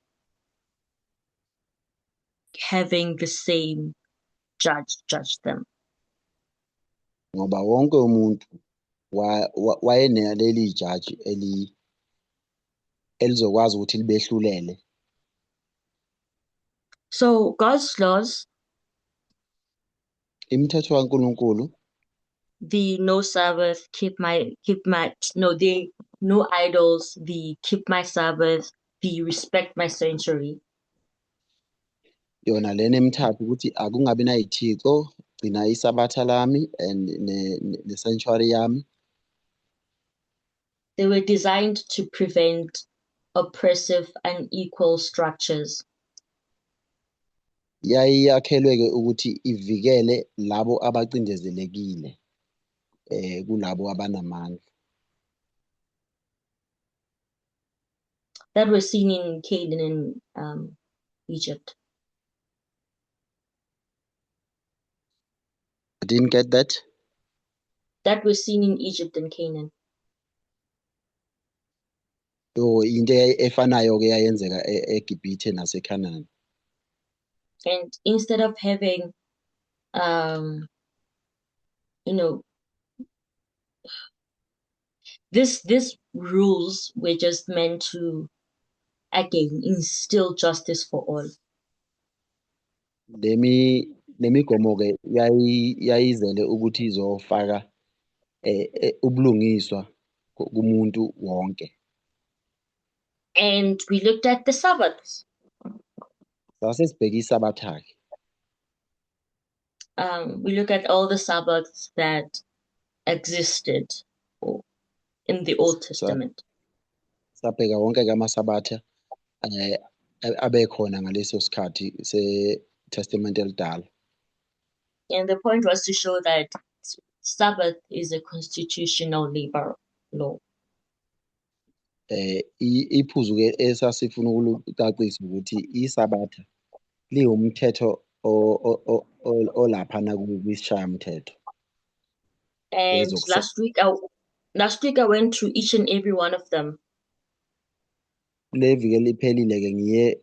having the same judge judge them. Ngoba wonke umuntu wayenaleli jaji elizokwazi ukuthi libehlulele. So God's laws, imithetho kaNkulunkulu, the no Sabbath, keep my, keep my, no, the no idols, the keep my Sabbath, the respect my sanctuary. Yona lena emithathu ukuthi akungabi nayithixo, gcina isabatha lami and ne sanctuary yami. They were designed to prevent oppressive, unequal structures. Yayakhelwe ke ukuthi ivikele labo abacindezelekile kulabo abanamandla. That was seen in Canaan and Egypt. I didn't get that. That was seen in Egypt and Canaan. So into efanayo ke yayenzeka eGibhithe naseCanaan. And instead of having, you know, this rules were just meant to, again, instill justice for all. Lemigomo ke yayizele ukuthi izofaka ubulungiswa kumuntu wonke. And we looked at the Sabbaths. Sase sibheka iSabatha ke. We look at all the Sabbaths that existed in the Old Testament. Sabheka wonke ke amaSabatha abekhona ngaleso sikhathi seTestament elidala. And the point was to show that Sabbath is a constitutional labor law. Iphuzu ke esasifuna ukulicacisa ukuthi iSabatha liwumthetho olaphana kwisishayamthetho. And last week I went through each and every one of them. Kule viki eliphelile-ke ngiye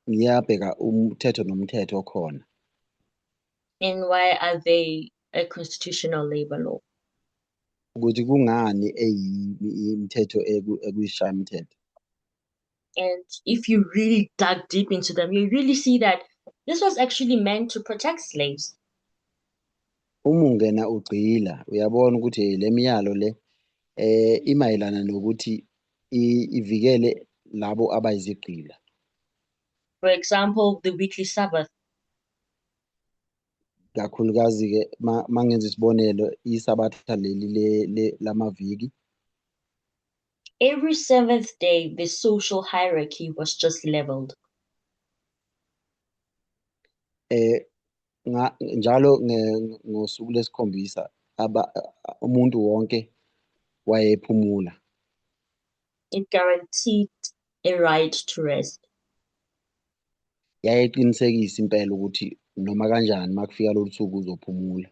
ngiyabheka umthetho nomthetho okhona. And why are they a constitutional labor law? Ukuthi kungani eyimithetho ekuyisishayamthetho. And if you really dug deep into them, you really see that this was actually meant to protect slaves. Uma ungena ugxila uyabona ukuthi le miyalo le imayelana nokuthi ivikele labo abayizigqila. For example, the weekly Sabbath. Kakhulukazi-ke mangenza isibonelo isabatha leli lamaviki. Every seventh day, the social hierarchy was just leveled. Njalo ngosuku lesikhombisa umuntu wonke wayephumula. It guaranteed a right to rest. Yayiqinisekisa impela ukuthi noma kanjani makufika lolu suku uzophumula.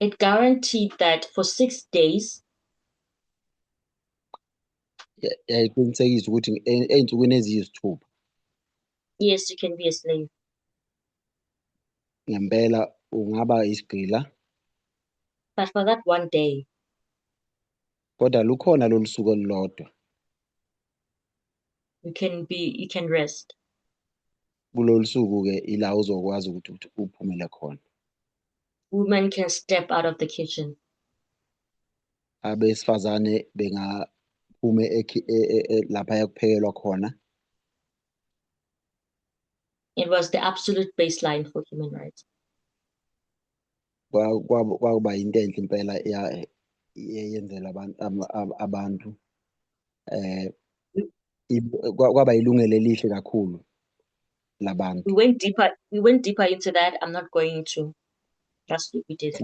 It guaranteed that for 6 days. Yayiqinisekisa ukuthi ey'nsukwini eziyisithupha. Yes, you can be a slave. Ngempela ungaba isigqila. But for that one day. Kodwa lukhona lolu suku olulodwa. You can rest. Kulolu suku ke ila uzokwazi ukuthi uphumele khona. Women can step out of the kitchen. Abesifazane bengaphume lapha ekuphekelwa khona. It was the absolute baseline for human rights. Kwakuba into enhle impela yenzela abantu. Kwaba ilungelo elihle kakhulu labantu. We went deeper into that. I'm not going to. Last week we did.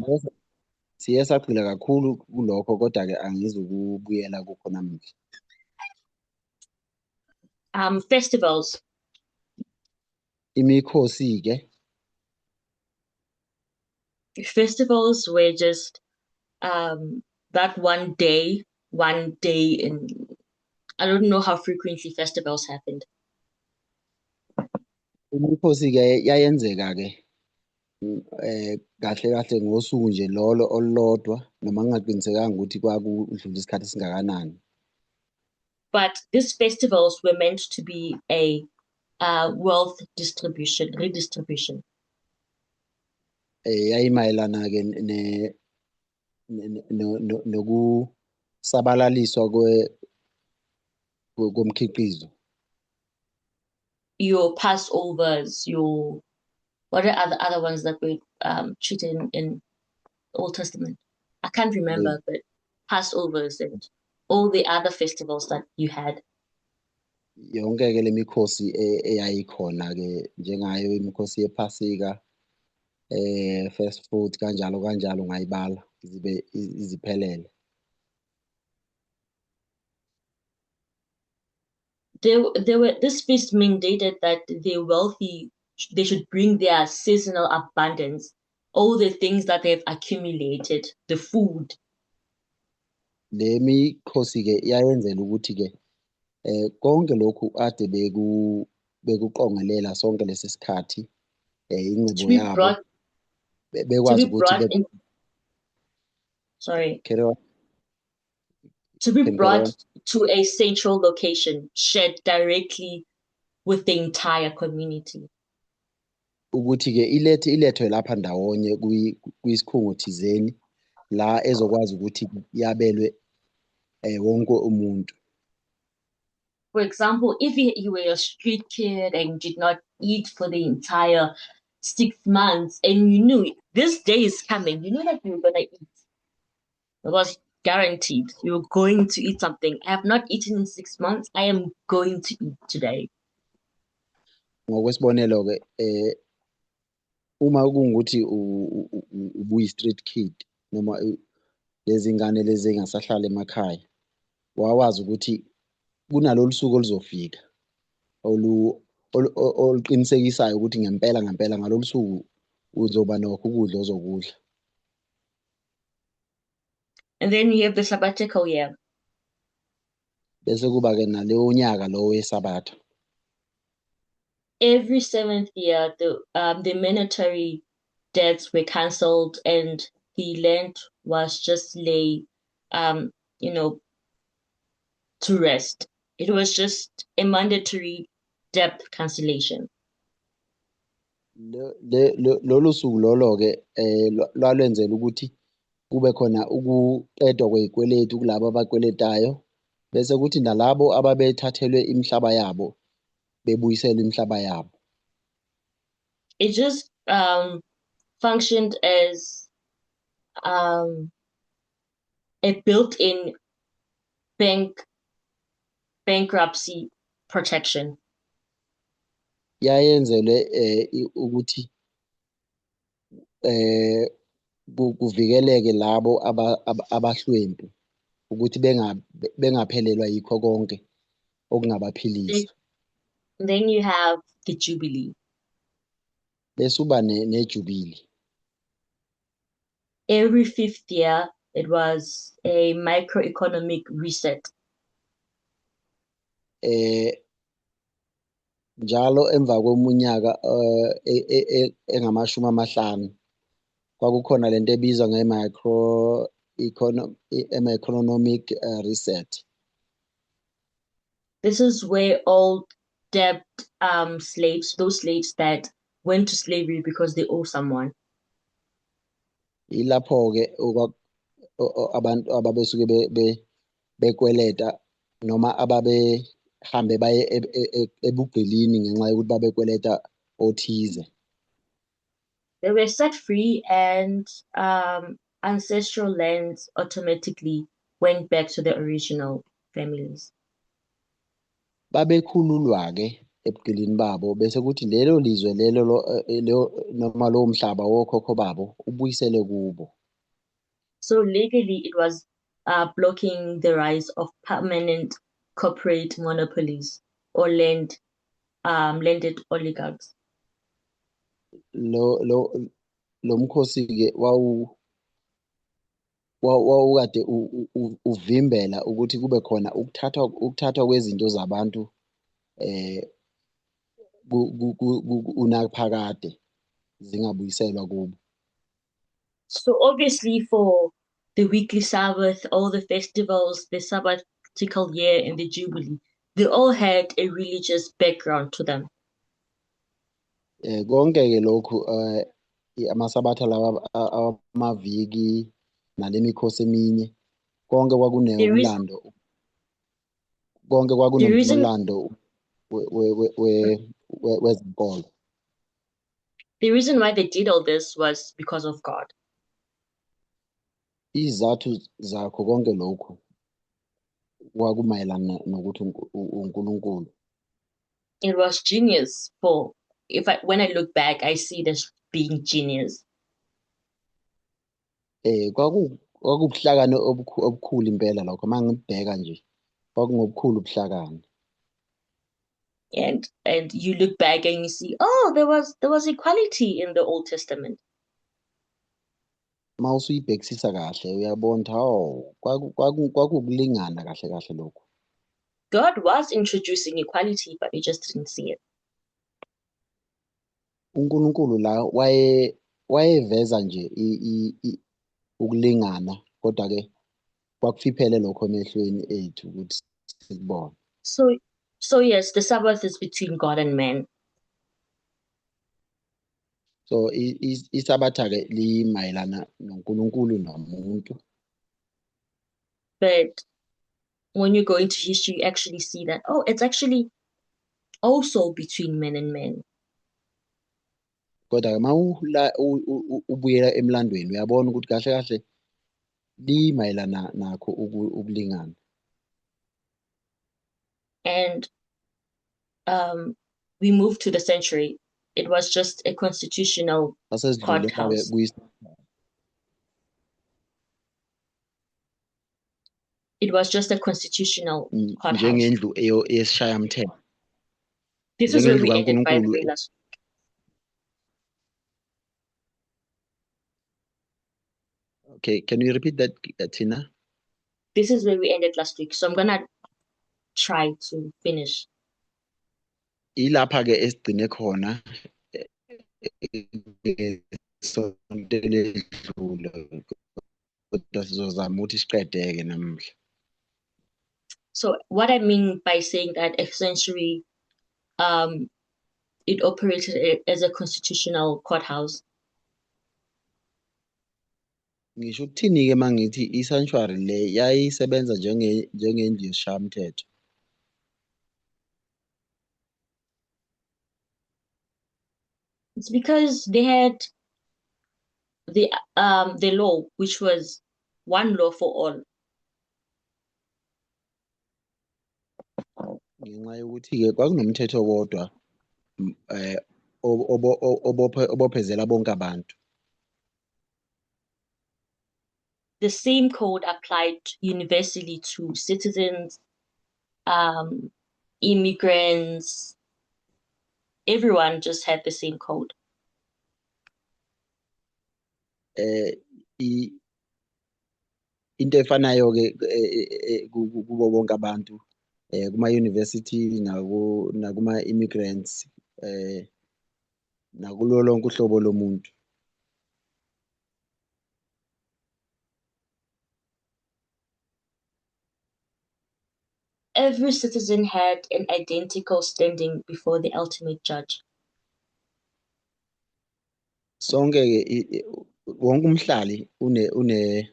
Siye sagxila kakhulu kulokho kodwa ke angizukubuyela kukho namuhla. Festivals. Imikhosi ke. Festivals were just that one day in, I don't know how frequently festivals happened. Imikhosi ke yayenzeka ke kahle kahle ngosuku nje lolo olulodwa noma ngingaqinisekanga ukuthi kwakudlula isikhathi esingakanani. But these festivals were meant to be a wealth distribution, redistribution. Yayimayelana ke nokusabalaliswa komkhiqizo. Your Passovers, your what are the other ones that were treated in Old Testament? I can't remember, but Passovers and all the other festivals that you had. Yonke ke lemikhosi eyayikhona ke njengayo imikhosi yePhasika, first fruit kanjalo kanjalo ngayibala zibe iziphelele. There were this feast mandated that the wealthy, they should bring their seasonal abundance, all the things that they've accumulated, the food. Le mikhosi ke iyayenzela ukuthi ke konke lokhu ade bekuqongelela sonke lesi sikhathi ingcebo yabo bekwazi ukuthi sorry. To be brought to a central location, shared directly with the entire community. Ukuthi ke ilethwe lapha ndawonye kwisikhungo thizeni la ezokwazi ukuthi yabelwe wonke umuntu. For example, if you were a street kid and did not eat for the entire 6 months and you knew this day is coming, you knew that you were going to eat. It was guaranteed. You were going to eat something. I have not eaten in 6 months. I am going to eat today. Ngokwesibonelo ke uma kungukuthi ubuyi street kid noma lezi ngane lezi engasahlala emakhaya, wawazi ukuthi kunalolu suku oluzofika oluqinisekisayo ukuthi ngempela ngempela ngalolu suku uzoba nokho ukudla ozokudla. And then you have the sabbatical year. Bese kuba ke naleyo nyaka lo wesabatha. Every seventh year, the monetary debts were cancelled and the land was just lay, um, you know, to rest. It was just a mandatory debt cancellation. Lolu suku lolo ke lwalwenzela ukuthi kube khona ukuqedwa kwezikweletu kulabo abakweletayo, bese kuthi nalabo ababethathelwe imihlaba yabo bebuyiselwe imihlaba yabo. It just functioned as a built-in bankruptcy protection. Yayenzelwe ukuthi kuvikeleke labo abahlwempu ukuthi bengaphelelwa yikho konke okungabaphilisa. Then you have the Jubilee. Bese uba neJubilee. Every fifth year, it was a microeconomic reset. Njalo emva kweminyaka engamashumi amahlanu kwakukhona lento ebizwa nge-micro economic reset. This is where all debt slaves, those slaves that went to slavery because they owe someone. Ilapho-ke abantu ababesuke bekweleta noma ababehambe baye ebugqilini ngenxa yokuthi babekweleta othize. They were set free and ancestral lands automatically went back to the original families. Babekhululwa-ke ebugqilini babo, bese kuthi lelo lizwe lelo noma lowo mhlaba wokhokho babo ubuyisele kubo. So legally it was blocking the rise of permanent corporate monopolies or landed oligarchs. Lo mkhosi-ke wawukade uvimbela ukuthi kube khona ukuthathwa kwezinto zabantu unaphakade zingabuyiselwa kubo. So obviously for the weekly Sabbath, all the festivals, the sabbatical year and the Jubilee, they all had a religious background to them. Konke ke lokhu, amasabatha lawa amaviki nalemikhosi eminye, konke kwakunomlando, konke kwakunomlando wezenkolo. The reason why they did all this was because of God. Izathu zakho konke lokhu kwakumayelana nokuthi uNkulunkulu. It was genius for, if I, when I look back, I see this being genius. Kwakubuhlakani obukhulu impela lokho, mangibheka nje kwakungobukhulu ubuhlakani. And you look back and you see, oh, there was equality in the Old Testament. Mawusuyibhekisisa kahle uyabona ukuthi hawu, kwakukulingana kahle kahle lokhu. God was introducing equality, but we just didn't see it. uNkulunkulu la wayeveza nje ukulingana, kodwa ke kwakufiphele lokho emehlweni ethu ukuthi sikubone. So yes, the Sabbath is between God and man. So iSabatha ke limayelana noNkulunkulu nomuntu. But when you go into history, you actually see that, oh, it's actually also between men and men. Kodwa uma ubuyela emlandweni uyabona ukuthi kahle kahle limayelana nakho ukulingana. And we moved to the sanctuary. It was just a constitutional courthouse. It was just a constitutional courthouse. Njengendlu yesishayamthetho. This is where we ended, by the way, last week. Okay, can you repeat that, Tina? This is where we ended last week. So I'm gonna try to finish. Ilapha ke esigcine khona ngesonto eledlule kodwa sizozama ukuthi siqedeke namuhla. So what I mean by saying that a sanctuary, it operated as a constitutional courthouse. Ngisho ukuthini-ke uma ngithi i-sanctuary le yayisebenza njengendlu yesishayamthetho. It's because they had the law, which was one law for all. Ngenxa yokuthi-ke kwakunomthetho owodwa obophezela bonke abantu. The same code applied universally to citizens, immigrants, everyone just had the same code. Into efanayo ke kubo bonke abantu kuma university nakuma immigrants nakulo lonke uhlobo lomuntu. Every citizen had an identical standing before the ultimate judge. Sonke ke wonke umhlali une une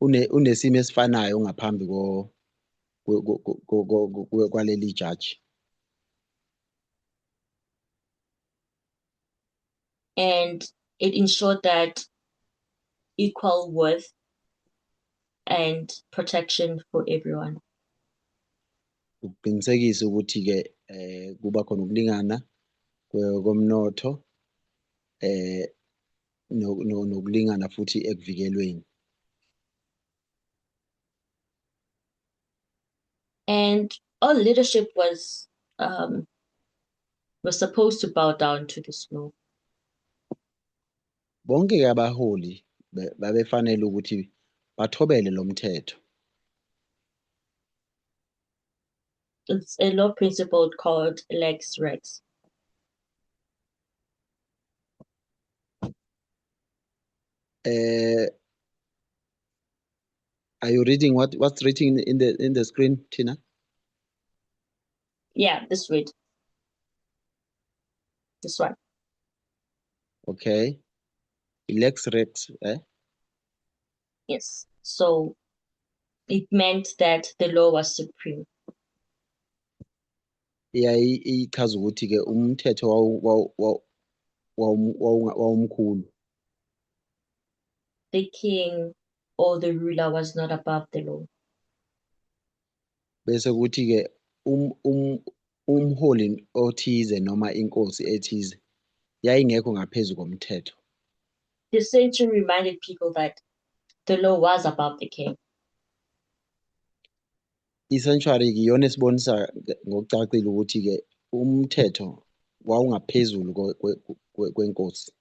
une unesimo esifanayo ngaphambi kwaleli judge. And it ensured that equal worth and protection for everyone. Ukuqinisekisa ukuthi ke kuba khona ukulingana komnotho nokulingana futhi ekuvikelweni. And all leadership was supposed to bow down to this law. Bonke ke abaholi babefanele ukuthi bathobele lo mthetho. It's a law principle called lex rex. Are you reading what's written in the screen, Tina? Yeah, this read. This one. Okay. Lex rex, eh? Yes. So it meant that the law was supreme. Iyayichaza ukuthi ke umthetho wawumkhulu. The king or the ruler was not above the law. Bese kuthi ke umholi othize noma inkosi ethize yayingekho ngaphezulu komthetho. The sanctuary reminded people that the law was above the king. I-sanctuary iyona esibonisa ngokucacile ukuthi ke umthetho wawungaphezulu kwenkosi.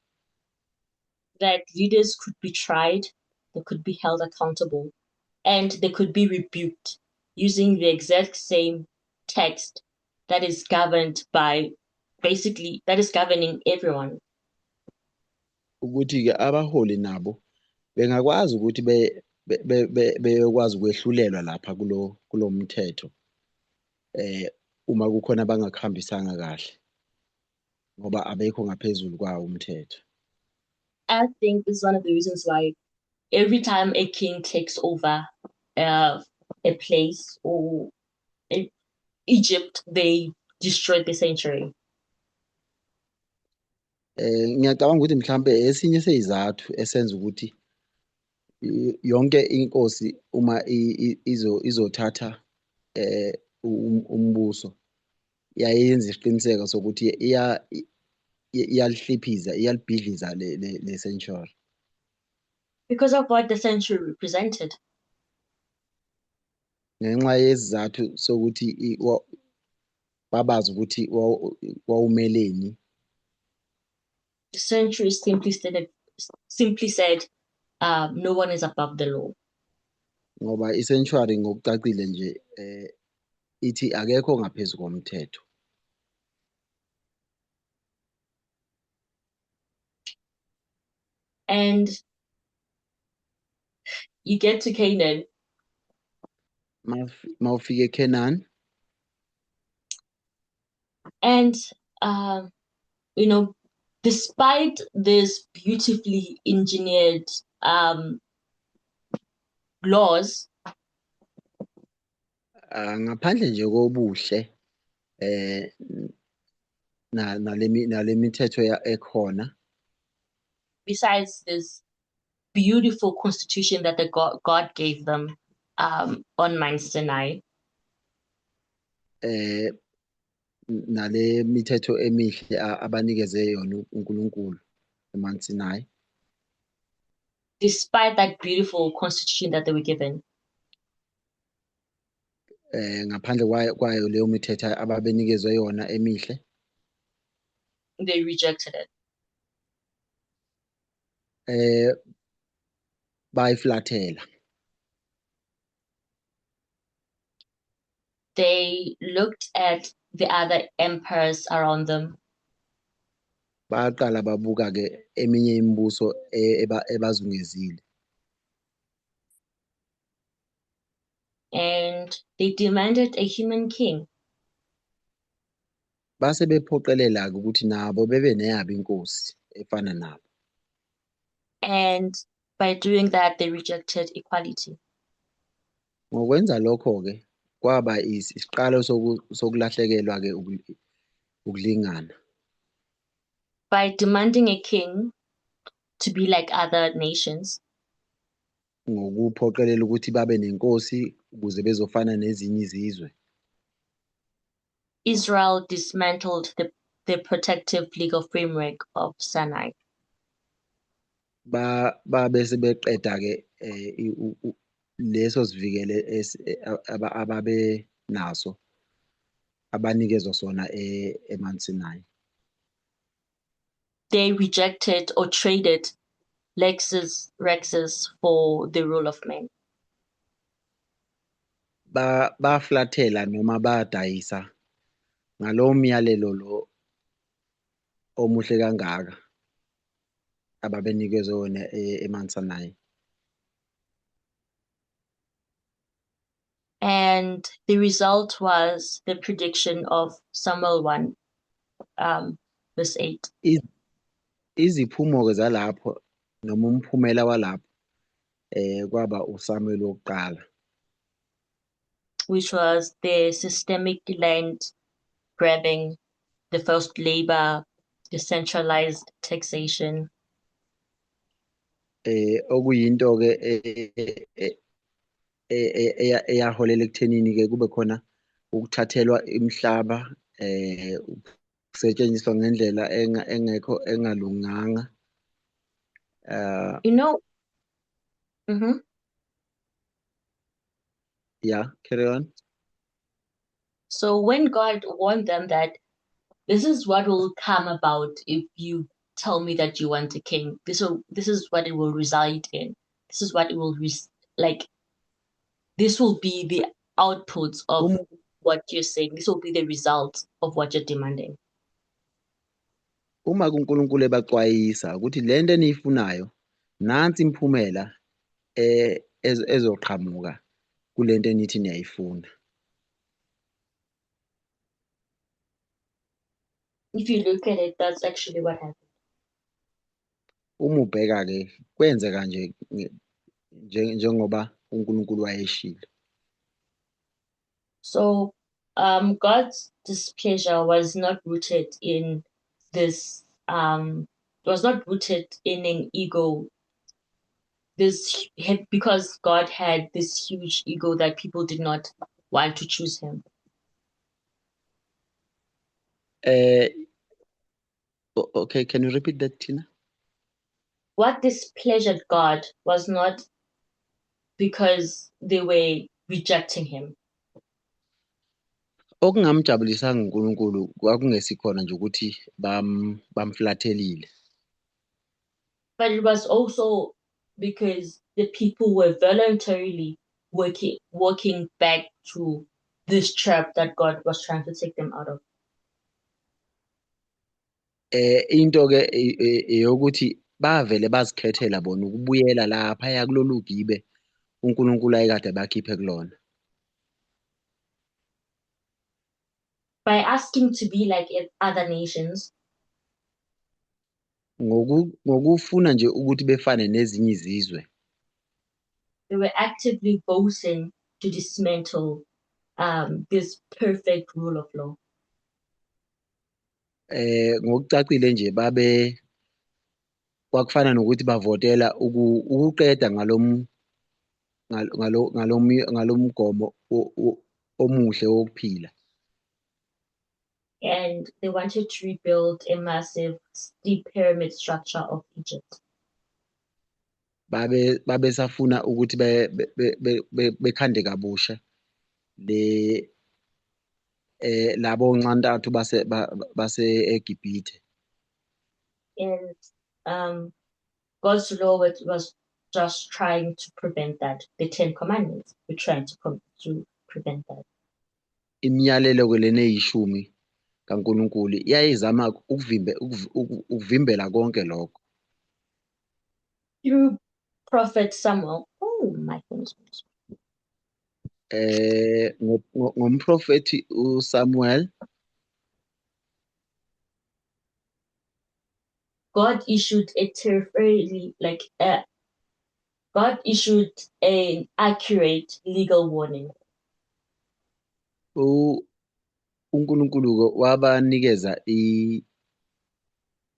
That leaders could be tried, they could be held accountable, and they could be rebuked using the exact same text that is governed by, basically, that is governing everyone. Ukuthi ke abaholi nabo bengakwazi ukuthi beyokwazi ukwehlulelwa lapha kulo mthetho uma kukhona abangakuhambisanga kahle ngoba abekho ngaphezulu kwawo umthetho. I think this is one of the reasons why every time a king takes over a place or Egypt, they destroyed the sanctuary. Ngiyacabanga ukuthi mhlambe esinye sezizathu esenza ukuthi yonke inkosi uma izothatha umbuso yayenza isiqiniseko sokuthi iyalihliphiza, iyalibhidliza le sanctuary. Because of what the sanctuary represented. Ngenxa yesizathu sokuthi babazi ukuthi wawumeleni. The sanctuary simply said, no one is above the law. Ngoba i-sanctuary ngokucacile nje ithi akekho ngaphezu komthetho. And you get to Canaan. Mawufika eCanaan. And despite this beautifully engineered laws, ngaphandle nje kobuhle nale mithetho ekhona, besides this beautiful constitution that the God gave them on Mount Sinai, nale mithetho emihle abanikeze yona uNkulunkulu eMount Sinai, despite that beautiful constitution that they were given, ngaphandle kwayo leyo mithetho ababenikezwe yona emihle, they rejected it. Bayiflathela. They looked at the other empires around them. Baqala babuka ke eminye imibuso ebazungezile. And they demanded a human king. Base bephoqelela ke ukuthi nabo bebe neyabo inkosi efana nabo. And by doing that, they rejected equality. Ngokwenza lokho ke kwaba isiqalo sokulahlekelwa ke ukulingana. By demanding a king to be like other nations. Ngokuphoqelela ukuthi babe nenkosi ukuze bezofana nezinye izizwe. Israel dismantled the protective legal framework of Sinai. Babe sebeqeda ke leso sivikele ababe naso abanikezwa sona eMount Sinai. They rejected or traded Lex Rex for the rule of men. Baflathela noma badayisa ngalowo myalelo lo omuhle kangaka ababenikezwe wona eMount Sinai. And the result was the prediction of Samuel 1, verse 8. Iziphumo ke zalapho noma umphumela walapho kwaba uSamuel wokuqala, which was the systemic land grabbing, the forced labor, the centralized taxation. Okuyinto ke eyaholela ekuthenini ke kube khona ukuthathelwa imihlaba, ukusetshenziswa ngendlela engekho, engalunganga. You know, Yeah, carry on. So when God warned them that this is what will come about if you tell me that you want a king, this is what it will reside in. This is what it will like. This will be the outputs of what you're saying. This will be the result of what you're demanding. Uma uNkulunkulu ebaxwayisa ukuthi lento eniyifunayo nansi imphumela ezoqhamuka kulento enithi niyayifuna. If you look at it, that's actually what happened. Uma ubheka ke kwenzeka nje njengoba uNkulunkulu wayeshilo. So God's displeasure was not rooted in this, was not rooted in an ego. This because God had this huge ego that people did not want to choose him. Okay, can you repeat that, Tina? What displeasured God was not because they were rejecting him. Okungamjabulisanga uNkulunkulu kwakungesikhona nje ukuthi bamflathelile. But it was also because the people were voluntarily working walking back to this trap that God was trying to take them out of. Into ke eyokuthi bavele bazikhethela bona ukubuyela laphaya kulolu gibe uNkulunkulu ayekade bakhiphe kulona. By asking to be like other nations, Ngokufuna nje ukuthi befane nezinye izizwe, they were actively voting to dismantle this perfect rule of law. Ngokucacile nje babe kwakufana nokuthi bavotela ukuqeda ngalomgomo omuhle wokuphila. And they wanted to rebuild a massive steep pyramid structure of Egypt. Babe babesafuna ukuthi bekhande kabusha le labo ncantathu base eGibhithe. And God's law was just trying to prevent that. The Ten Commandments were trying to prevent that. Imiyalelo ke lena eyishumi kaNkulunkulu yayizama ukuvimbela konke lokho. Through Prophet Samuel. Oh my goodness. Ngomprofethi uSamuel, God issued a terrifyingly like God issued an accurate legal warning. uNkulunkulu wabanikeza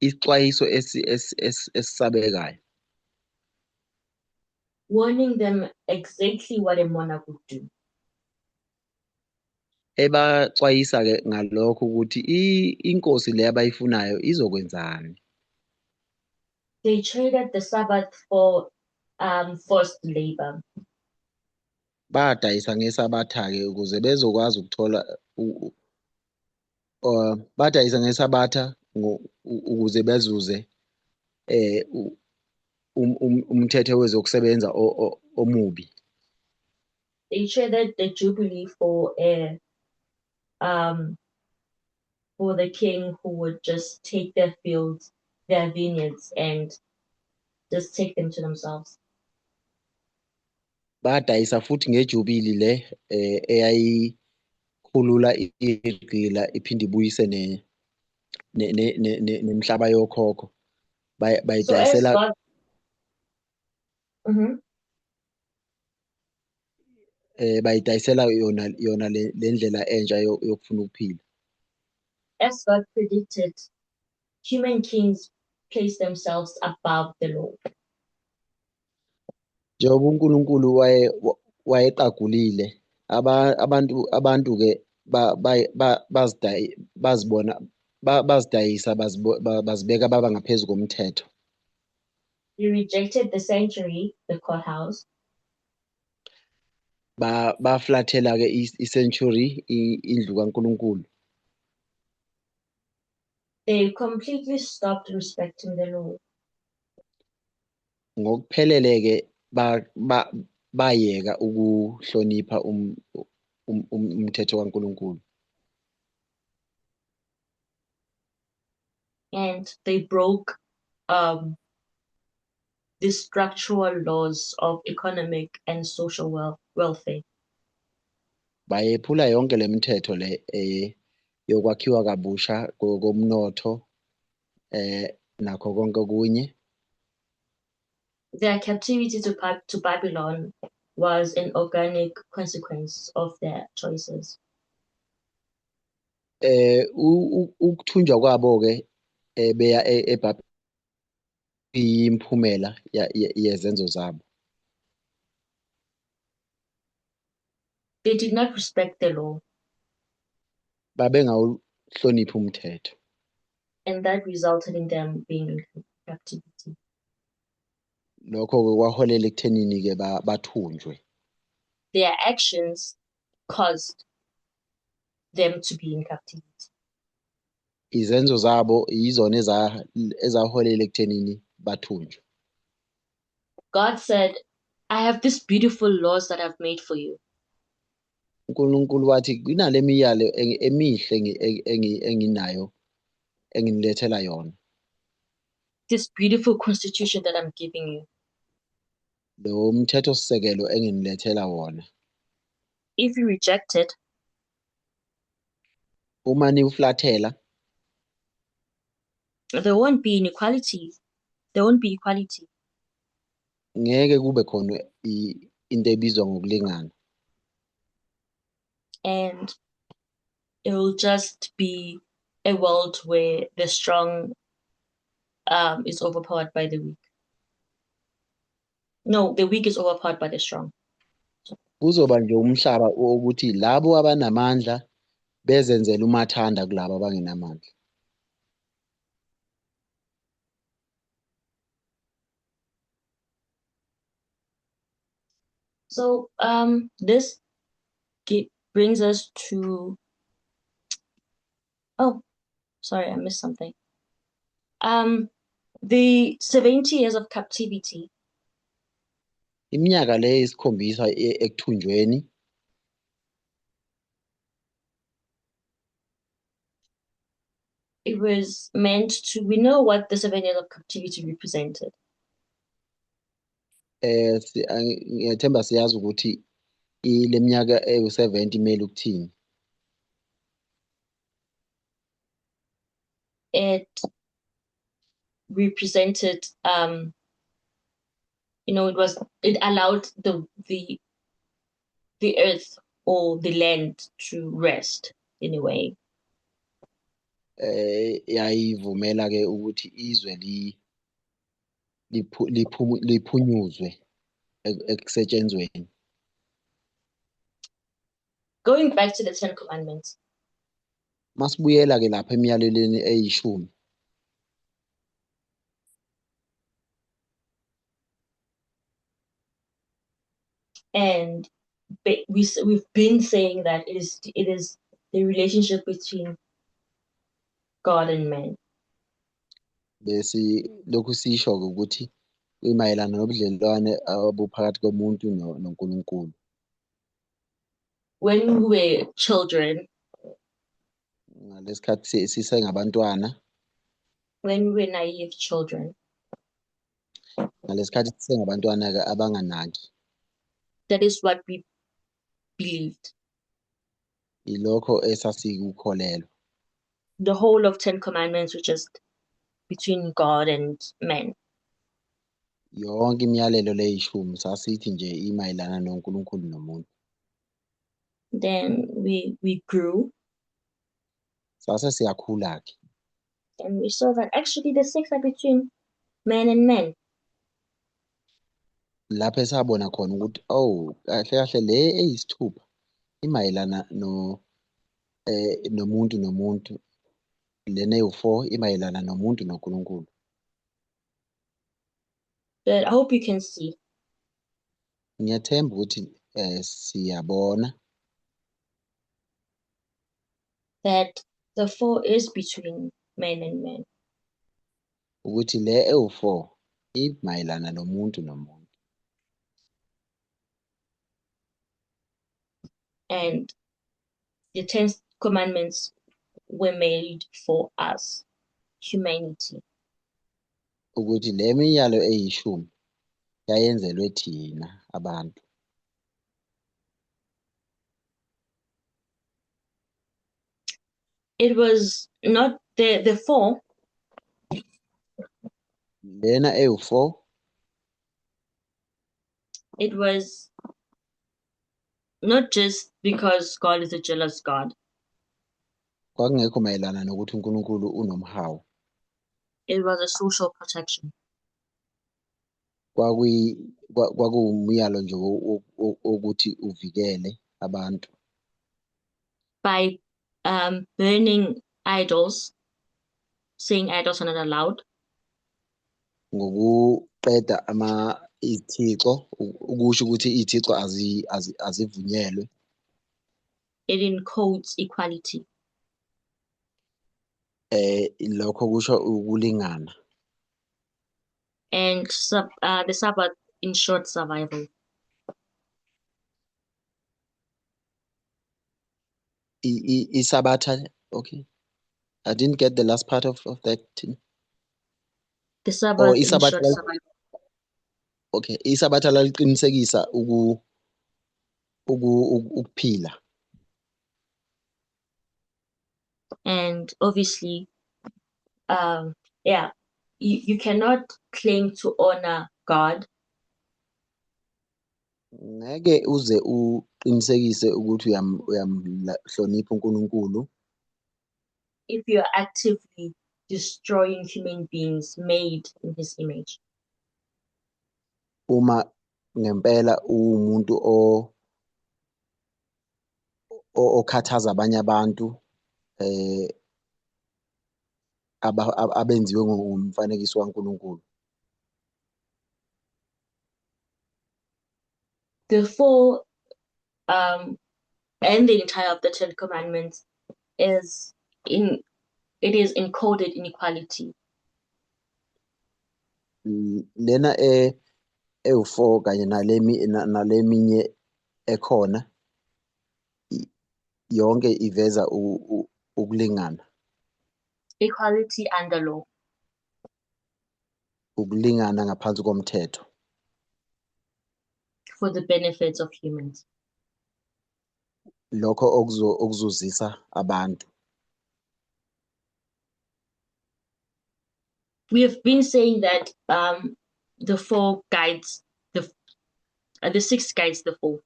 isixwayiso esisabekayo. Warning them exactly what a monarch would do. Ebaxwayisa ke ngalokho ukuthi inkosi le abayifunayo izokwenzani. They traded the Sabbath for forced labor. Badayisa ngesabatha ke ukuze bezokwazi ukuthola badayisa ngesabatha ukuze bezuze umthetho wezokusebenza omubi. They traded the Jubilee for the king who would just take their fields, their vineyards, and just take them to themselves. Badayisa futhi ngejubili le eyayikhulula igqila iphinde ibuyise nemhlaba yokhokho. Bayidayisela bayidayisela yona le ndlela entsha yokufuna ukuphila. As God predicted, human kings place themselves above the law. Njengoba uNkulunkulu wayeqagulile, abantu ke bazidayisa bazibeka baba ngaphezu komthetho. They rejected the sanctuary, the courthouse. Baflathela ke i-sanctuary, indlu kaNkulunkulu. They completely stopped respecting the law. Ngokuphelele ke bayeka ukuhlonipha umthetho kaNkulunkulu. And they broke the structural laws of economic and social welfare. Bayephula yonke lemithetho le yokwakhiwa kabusha komnotho nakho konke okunye. Their captivity to Babylon was an organic consequence of their choices. Ukuthunjwa kwabo ke beya eBhabhiloni imphumela yezenzo zabo. They did not respect the law. Babengawuhloniphi umthetho. And that resulted in them being in captivity. Lokho ke kwaholela ekuthenini ke bathunjwe. Their actions caused them to be in captivity. Izenzo zabo yizona ezaholela ekuthenini bathunjwe. God said, I have these beautiful laws that I've made for you. uNkulunkulu wathi kunale miyalo emihle enginayo enginilethela yona. This beautiful constitution that I'm giving you. Lo mthethosisekelo enginilethela wona. If you reject it, uma niwuflathela, there won't be inequality. There won't be equality. Ngeke kube khona into ebizwa ngokulingana. And it will just be a world where the strong is overpowered by the weak. No, the weak is overpowered by the strong. Kuzoba nje umhlaba wokuthi labo abanamandla bezenzela umathanda kulabo abangenamandla. So this brings us to, oh, sorry, I missed something. The 70 years of captivity. Iminyaka le isikhombisa ekuthunjweni. It was meant to, we know what the 7 years of captivity represented. Ngiyathemba siyazi ukuthi le minyaka ewu-70 imele ukuthini. It represented, you know, it was, it allowed the earth or the land to rest in a way. Yayivumela ke ukuthi izwe liphunyuzwe ekusetshenzweni. Going back to the 10 Commandments. Masibuyela ke lapha emiyalelweni eyishumi. And we've been saying that it is the relationship between God and man. Bese lokhu sisho ukuthi imayelana nobudlelwane obuphakathi komuntu noNkulunkulu. When we were children, ngalesikhathi sisengabantwana, when we were naive children, ngalesikhathi sisengabantwana ke abanganaki, that is what we believed. Ilokho esasikukholelwa. The whole of 10 Commandments were just between God and man. Yonke imiyalelo leyishumi sasithi nje imayelana noNkulunkulu nomuntu. Then we grew. Sase siyakhula ke. And we saw that actually the six are between man and man. Lapho esabona khona ukuthi oh kahle kahle le eyisithupha imayelana no nomuntu nomuntu, lena ewu-4 imayelana nomuntu noNkulunkulu. But I hope you can see. Ngiyathemba ukuthi siyabona that the 4 is between man and man. Ukuthi le ewu-4 imayelana nomuntu nomuntu. And the 10 Commandments were made for us, humanity. Ukuthi le miyalo eyishumi yayenzelwe thina abantu. It was not the 4. Lena ewu-4. It was not just because God is a jealous God. Kwakungekho mayelana nokuthi uNkulunkulu unomhawu. It was a social protection. Kwakuwumyalo nje wokuthi uvikele abantu. By burning idols, saying idols are not allowed. Ngokuqeda ama izithixo, ukusho ukuthi izithixo azivunyelwe. It encodes equality. Lokho kusho ukulingana. And the Sabbath ensured survival. Isabatha, okay. I didn't get the last part of that. The Or Sabbath isabatha ensured survival. Okay, isabatha laliqinisekisa ukuphila. And obviously, yeah, you cannot claim to honor God Ngeke uze uqinisekise ukuthi uyamhlonipha uNkulunkulu if you are actively destroying human beings made in his image. Uma ngempela uwumuntu okhathaza abanye abantu abenziwe ngomfanekiso kaNkulunkulu. The four and the entire of the Ten Commandments is encoded in equality. Lena ewu-4 kanye naleminye ekhona yonke iveza ukulingana. Equality under law. Ukulingana ngaphansi komthetho. For the benefits of humans. Lokho okuzuzisa abantu. We have been saying that the four guides the six guides the four.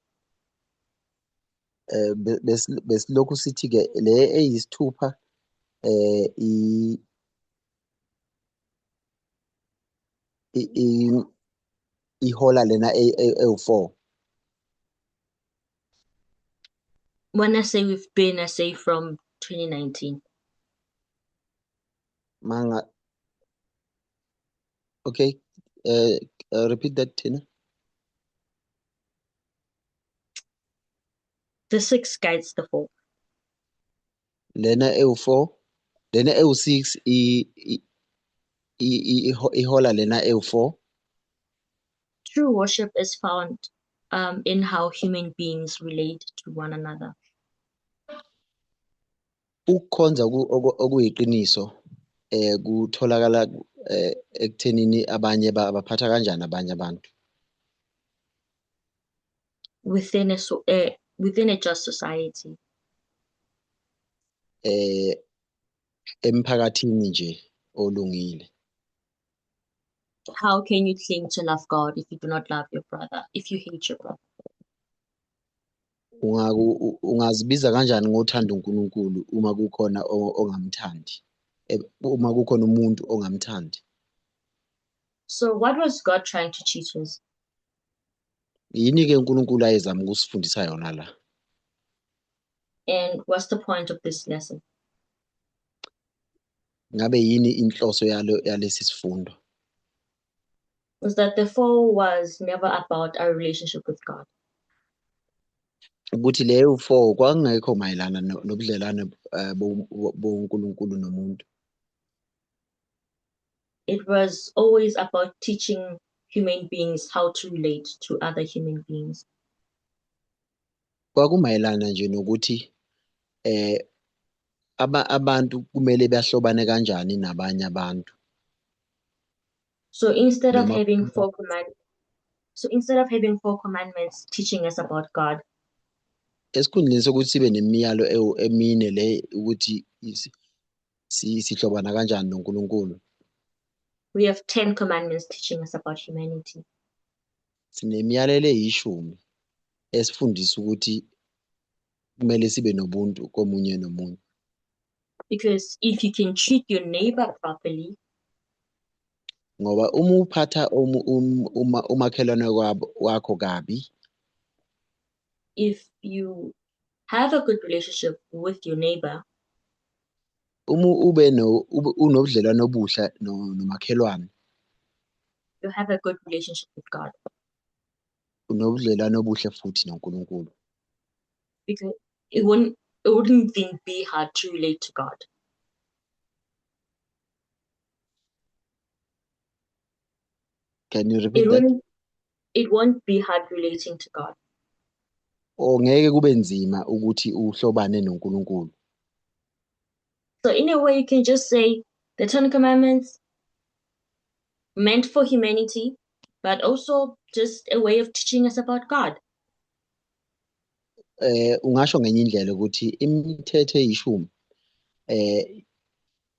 Besilokhu sithi ke le eyisithupha ihola lena ewu-4. When I say we've been, I say from 2019. Manga. Okay, repeat that, Tina. The six guides the four. Lena ewu-4, lena ewu-6 ihola lena ewu-4. True worship is found in how human beings relate to one another. Ukukhonza okuyiqiniso kutholakala ekuthenini abanye baphatha kanjani abanye abantu. Within a just society. Emphakathini nje olungile. How can you claim to love God if you do not love your brother, if you hate your brother? Ungazibiza kanjani ngothanda uNkulunkulu uma kukhona ongamthandi? Uma kukhona umuntu ongamthandi. So what was God trying to teach us? Yini ke uNkulunkulu ayezama ukusifundisa yona la? And what's the point of this lesson? Ngabe yini inhloso yalesi sifundo? Was that the four was never about our relationship with God. Ukuthi leyo four kwakungekho mayelana nobudlelwane boNkulunkulu nomuntu. It was always about teaching human beings how to relate to other human beings. Kwakumayelana nje nokuthi abantu kumele bahlobane kanjani nabanye abantu. So instead of having four commandments teaching us about God, esikhundleni sokuthi sibe nemiyalo emine le ukuthi sihlobana kanjani noNkulunkulu, we have 10 commandments teaching us about humanity. Sinemiyalelo eyishumi esifundisa ukuthi kumele sibe nobuntu komunye nomunye. Because if you can treat your neighbor properly, ngoba uma uphatha umakhelwane wakho kabi, if you have a good relationship with your neighbor, uma ube unobudlelwano obuhle nomakhelwane, you have a good relationship with God. Unobudlelwano obuhle futhi noNkulunkulu. Because it wouldn't then be hard to relate to God. Can you repeat that? It won't be hard relating to God. Ongeke kube nzima ukuthi uhlobane noNkulunkulu. So in a way, you can just say the Ten Commandments meant for humanity, but also just a way of teaching us about God. Ungasho ngenye indlela ukuthi imithetho eyishumi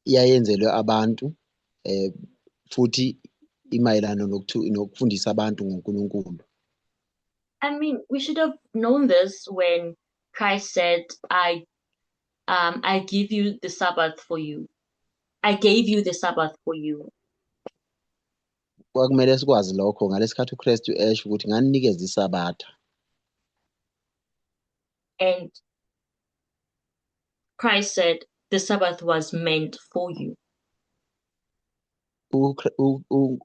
iyayenzelwe abantu futhi imayelana nokufundisa abantu ngoNkulunkulu. I mean, we should have known this when Christ said, I give you the Sabbath for you. I gave you the Sabbath for you. Kwakumele sikwazi lokho ngalesikhathi uKristu esho ukuthi nganinikeza iSabatha. And Christ said the Sabbath was meant for you.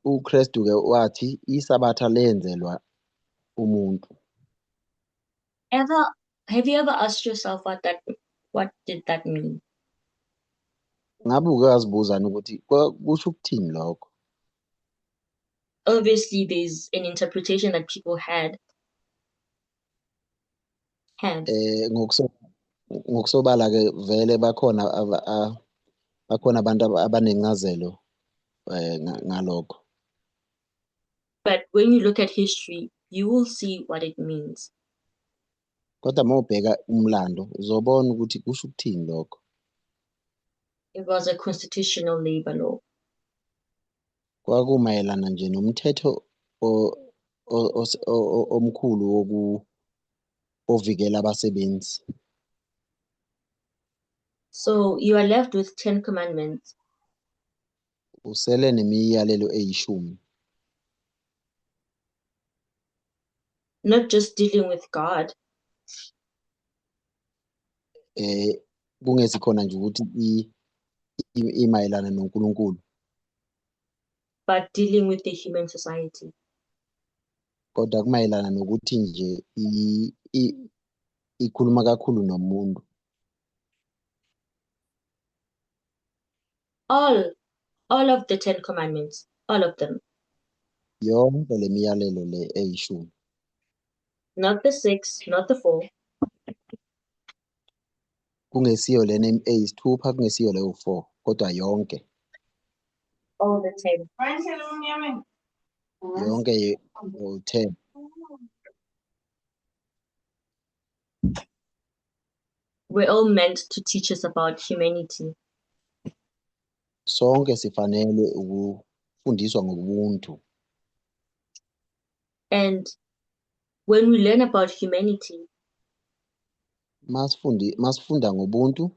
uKristu ke wathi iSabatha lenzelwa umuntu. Have you ever asked yourself what did that mean? Ngabe uke wazibuza ukuthi kusho ukuthini lokho? Obviously there's an interpretation that people had. Have. Ngokusobala ke vele bakhona abantu abanencazelo ngalokho. But when you look at history, you will see what it means. Kodwa mawubheka umlando uzobona ukuthi kusho ukuthini lokho. It was a constitutional labor law. Kwakumayelana nje nomthetho omkhulu ovikela abasebenzi. So you are left with 10 commandments. Usele nemiyalelo eyishumi. Not just dealing with God. Kungesikhona nje ukuthi imayelana noNkulunkulu. But dealing with the human society. Kodwa kumayelana nokuthi nje ikhuluma kakhulu nomuntu. All of the 10 commandments, all of them. Yonke le miyalelo le eyishumi. Not the 6, not the 4. Kungesiyo lena eyisithupha, kungesiyo leyo 4, kodwa yonke. All the 10. Yonke 10. We're all meant to teach us about humanity. Sonke sifanele ukufundiswa ngobuntu. And when we learn about humanity, masifunda ngobuntu,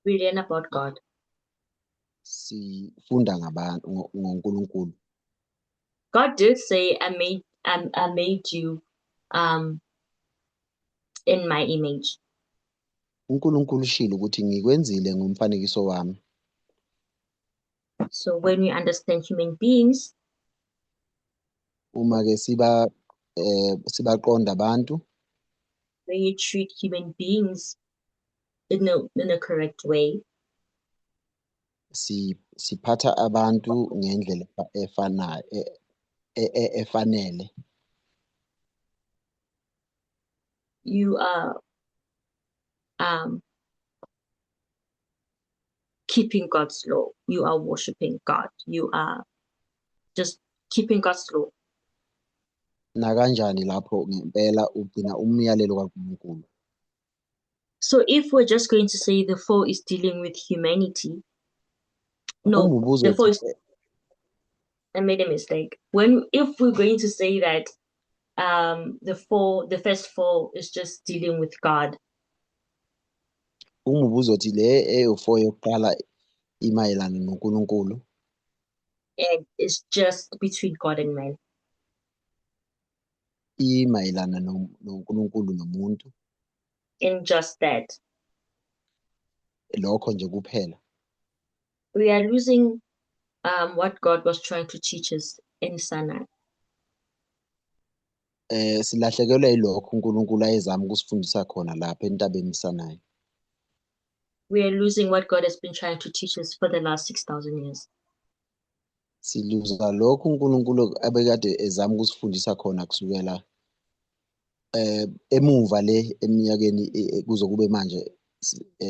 we learn about God. Sifunda ngabantu ngoNkulunkulu. God did say, I made you in my image. uNkulunkulu ushilo ukuthi ngikwenzile ngomfanekiso wami. So when we understand human beings, uma ke sibaqonda abantu, when you treat human beings in a correct way, siphatha abantu ngendlela efanayo efanele, you are keeping God's law. You are worshiping God. You are just keeping God's law. Nakanjani lapho ngempela ugcina umyalelo kaNkulunkulu. So if we're just going to say the 4 is dealing with humanity, no, the 4 is, I made a mistake. If we're going to say that the first 4 is just dealing with God. Uma ubuzothi le eyo-4 yokuqala imayelana noNkulunkulu, and it's just between God and man. Imayelana noNkulunkulu nomuntu. In just that. Lokho nje kuphela. We are losing what God was trying to teach us in Sinai. Silahlekelwe yilokho uNkulunkulu ayezama ukusifundisa khona lapha entabeni iSinayi. We are losing what God has been trying to teach us for the last 6,000 years. Siluza lokho uNkulunkulu abekade ezama ukusifundisa khona kusukela Emuva le eminyakeni kuze kube manje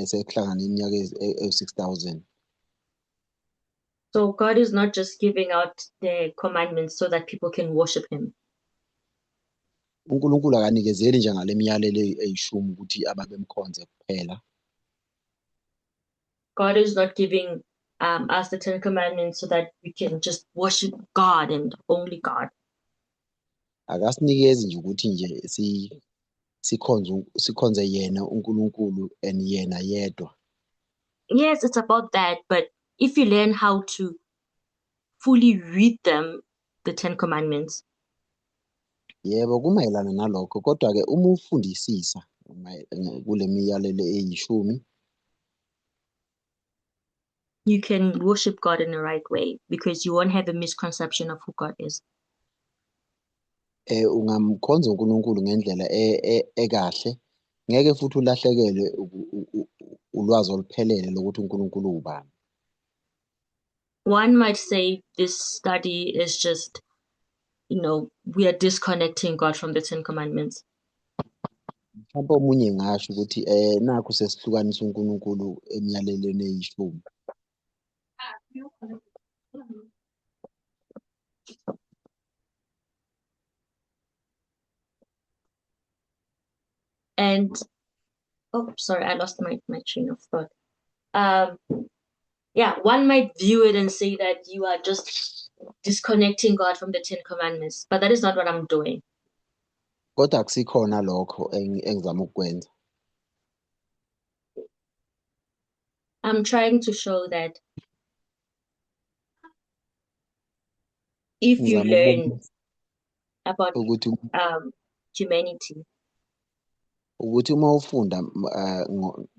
sekuhlangana iminyaka ewu-6000. So God is not just giving out the commandments so that people can worship him. uNkulunkulu akanikezeli nje ngale miyalelo eyishumi ukuthi abantu bemkhonze kuphela. God is not giving us the Ten Commandments so that we can just worship God and only God. Akasinikezi nje ukuthi nje sikhonze yena uNkulunkulu and yena yedwa. Yes, it's about that, but if you learn how to fully read them, the Ten Commandments, Yebo, kumayelana nalokho, kodwa ke uma ufundisisa kule miyalelo eyishumi, you can worship God in the right way because you won't have a misconception of who God is. Ungamkhonza uNkulunkulu ngendlela ekahle, ngeke futhi ulahlekelwe ulwazi oluphelele lokuthi uNkulunkulu ubani. One might say this study is just, we are disconnecting God from the Ten Commandments. Mhlawumbe omunye ngasho ukuthi nakhu sesihlukanisa uNkulunkulu emiyalelweni eyishumi. And oh, sorry, I lost my train of thought. Yeah, one might view it and say that you are just disconnecting God from the Ten Commandments, but that is not what I'm doing. Kodwa akusikhona lokho engizama ukukwenza. I'm trying to show that if you Ngizama learn ukubonisa about ukuthi humanity, ukuthi uma ufunda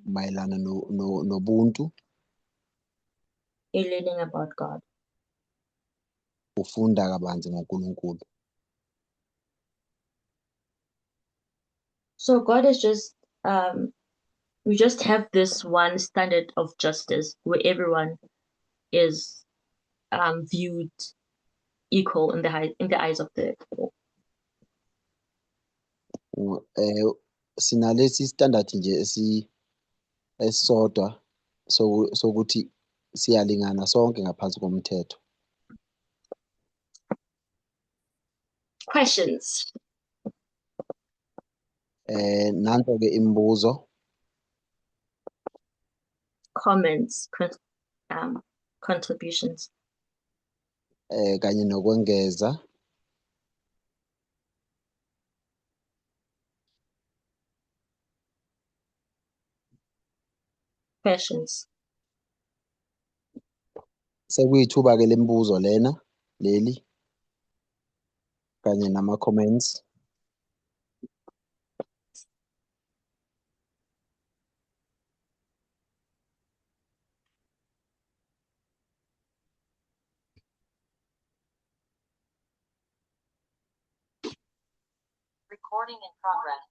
mayelana nobuntu, you're learning about God. Ufunda kabanzi ngoNkulunkulu. So God is just, we just have this one standard of justice where everyone is viewed equal in the eyes of the law. Sinalesi standard nje esisodwa sokuthi siyalingana sonke ngaphansi komthetho. Questions? Nanto ke imibuzo. Comments, contributions. Kanye nokwengeza. Questions. Sekuyithuba ke lembuzo lena leli kanye nama comments. Recording in progress.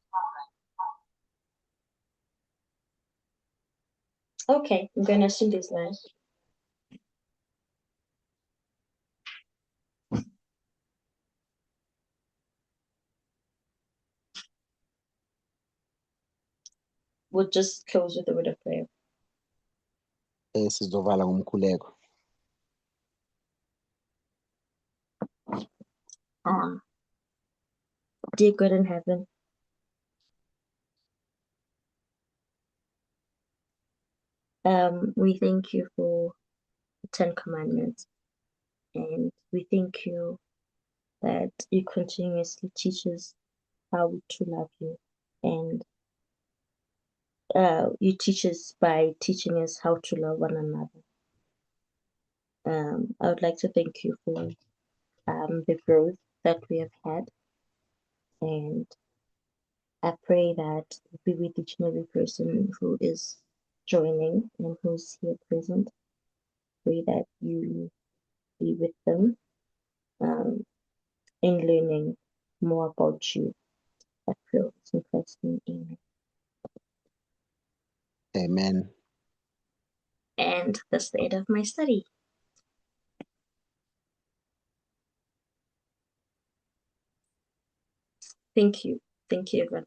Okay, I'm going to assume this now. We'll just close with a word of prayer. Sizovala ngomkhuleko. Dear God in heaven, we thank you for the 10 Commandments, and we thank you that you continuously teach us how to love you, and you teach us by teaching us how to love one another. I would like to thank you for the growth that we have had, and I pray that you be with each and every person who is joining and who's here present. Pray that you be with them in learning more about you. I pray all this in Christ's name. Amen. Amen. And that's the end of my study. Thank you. Thank you, everyone.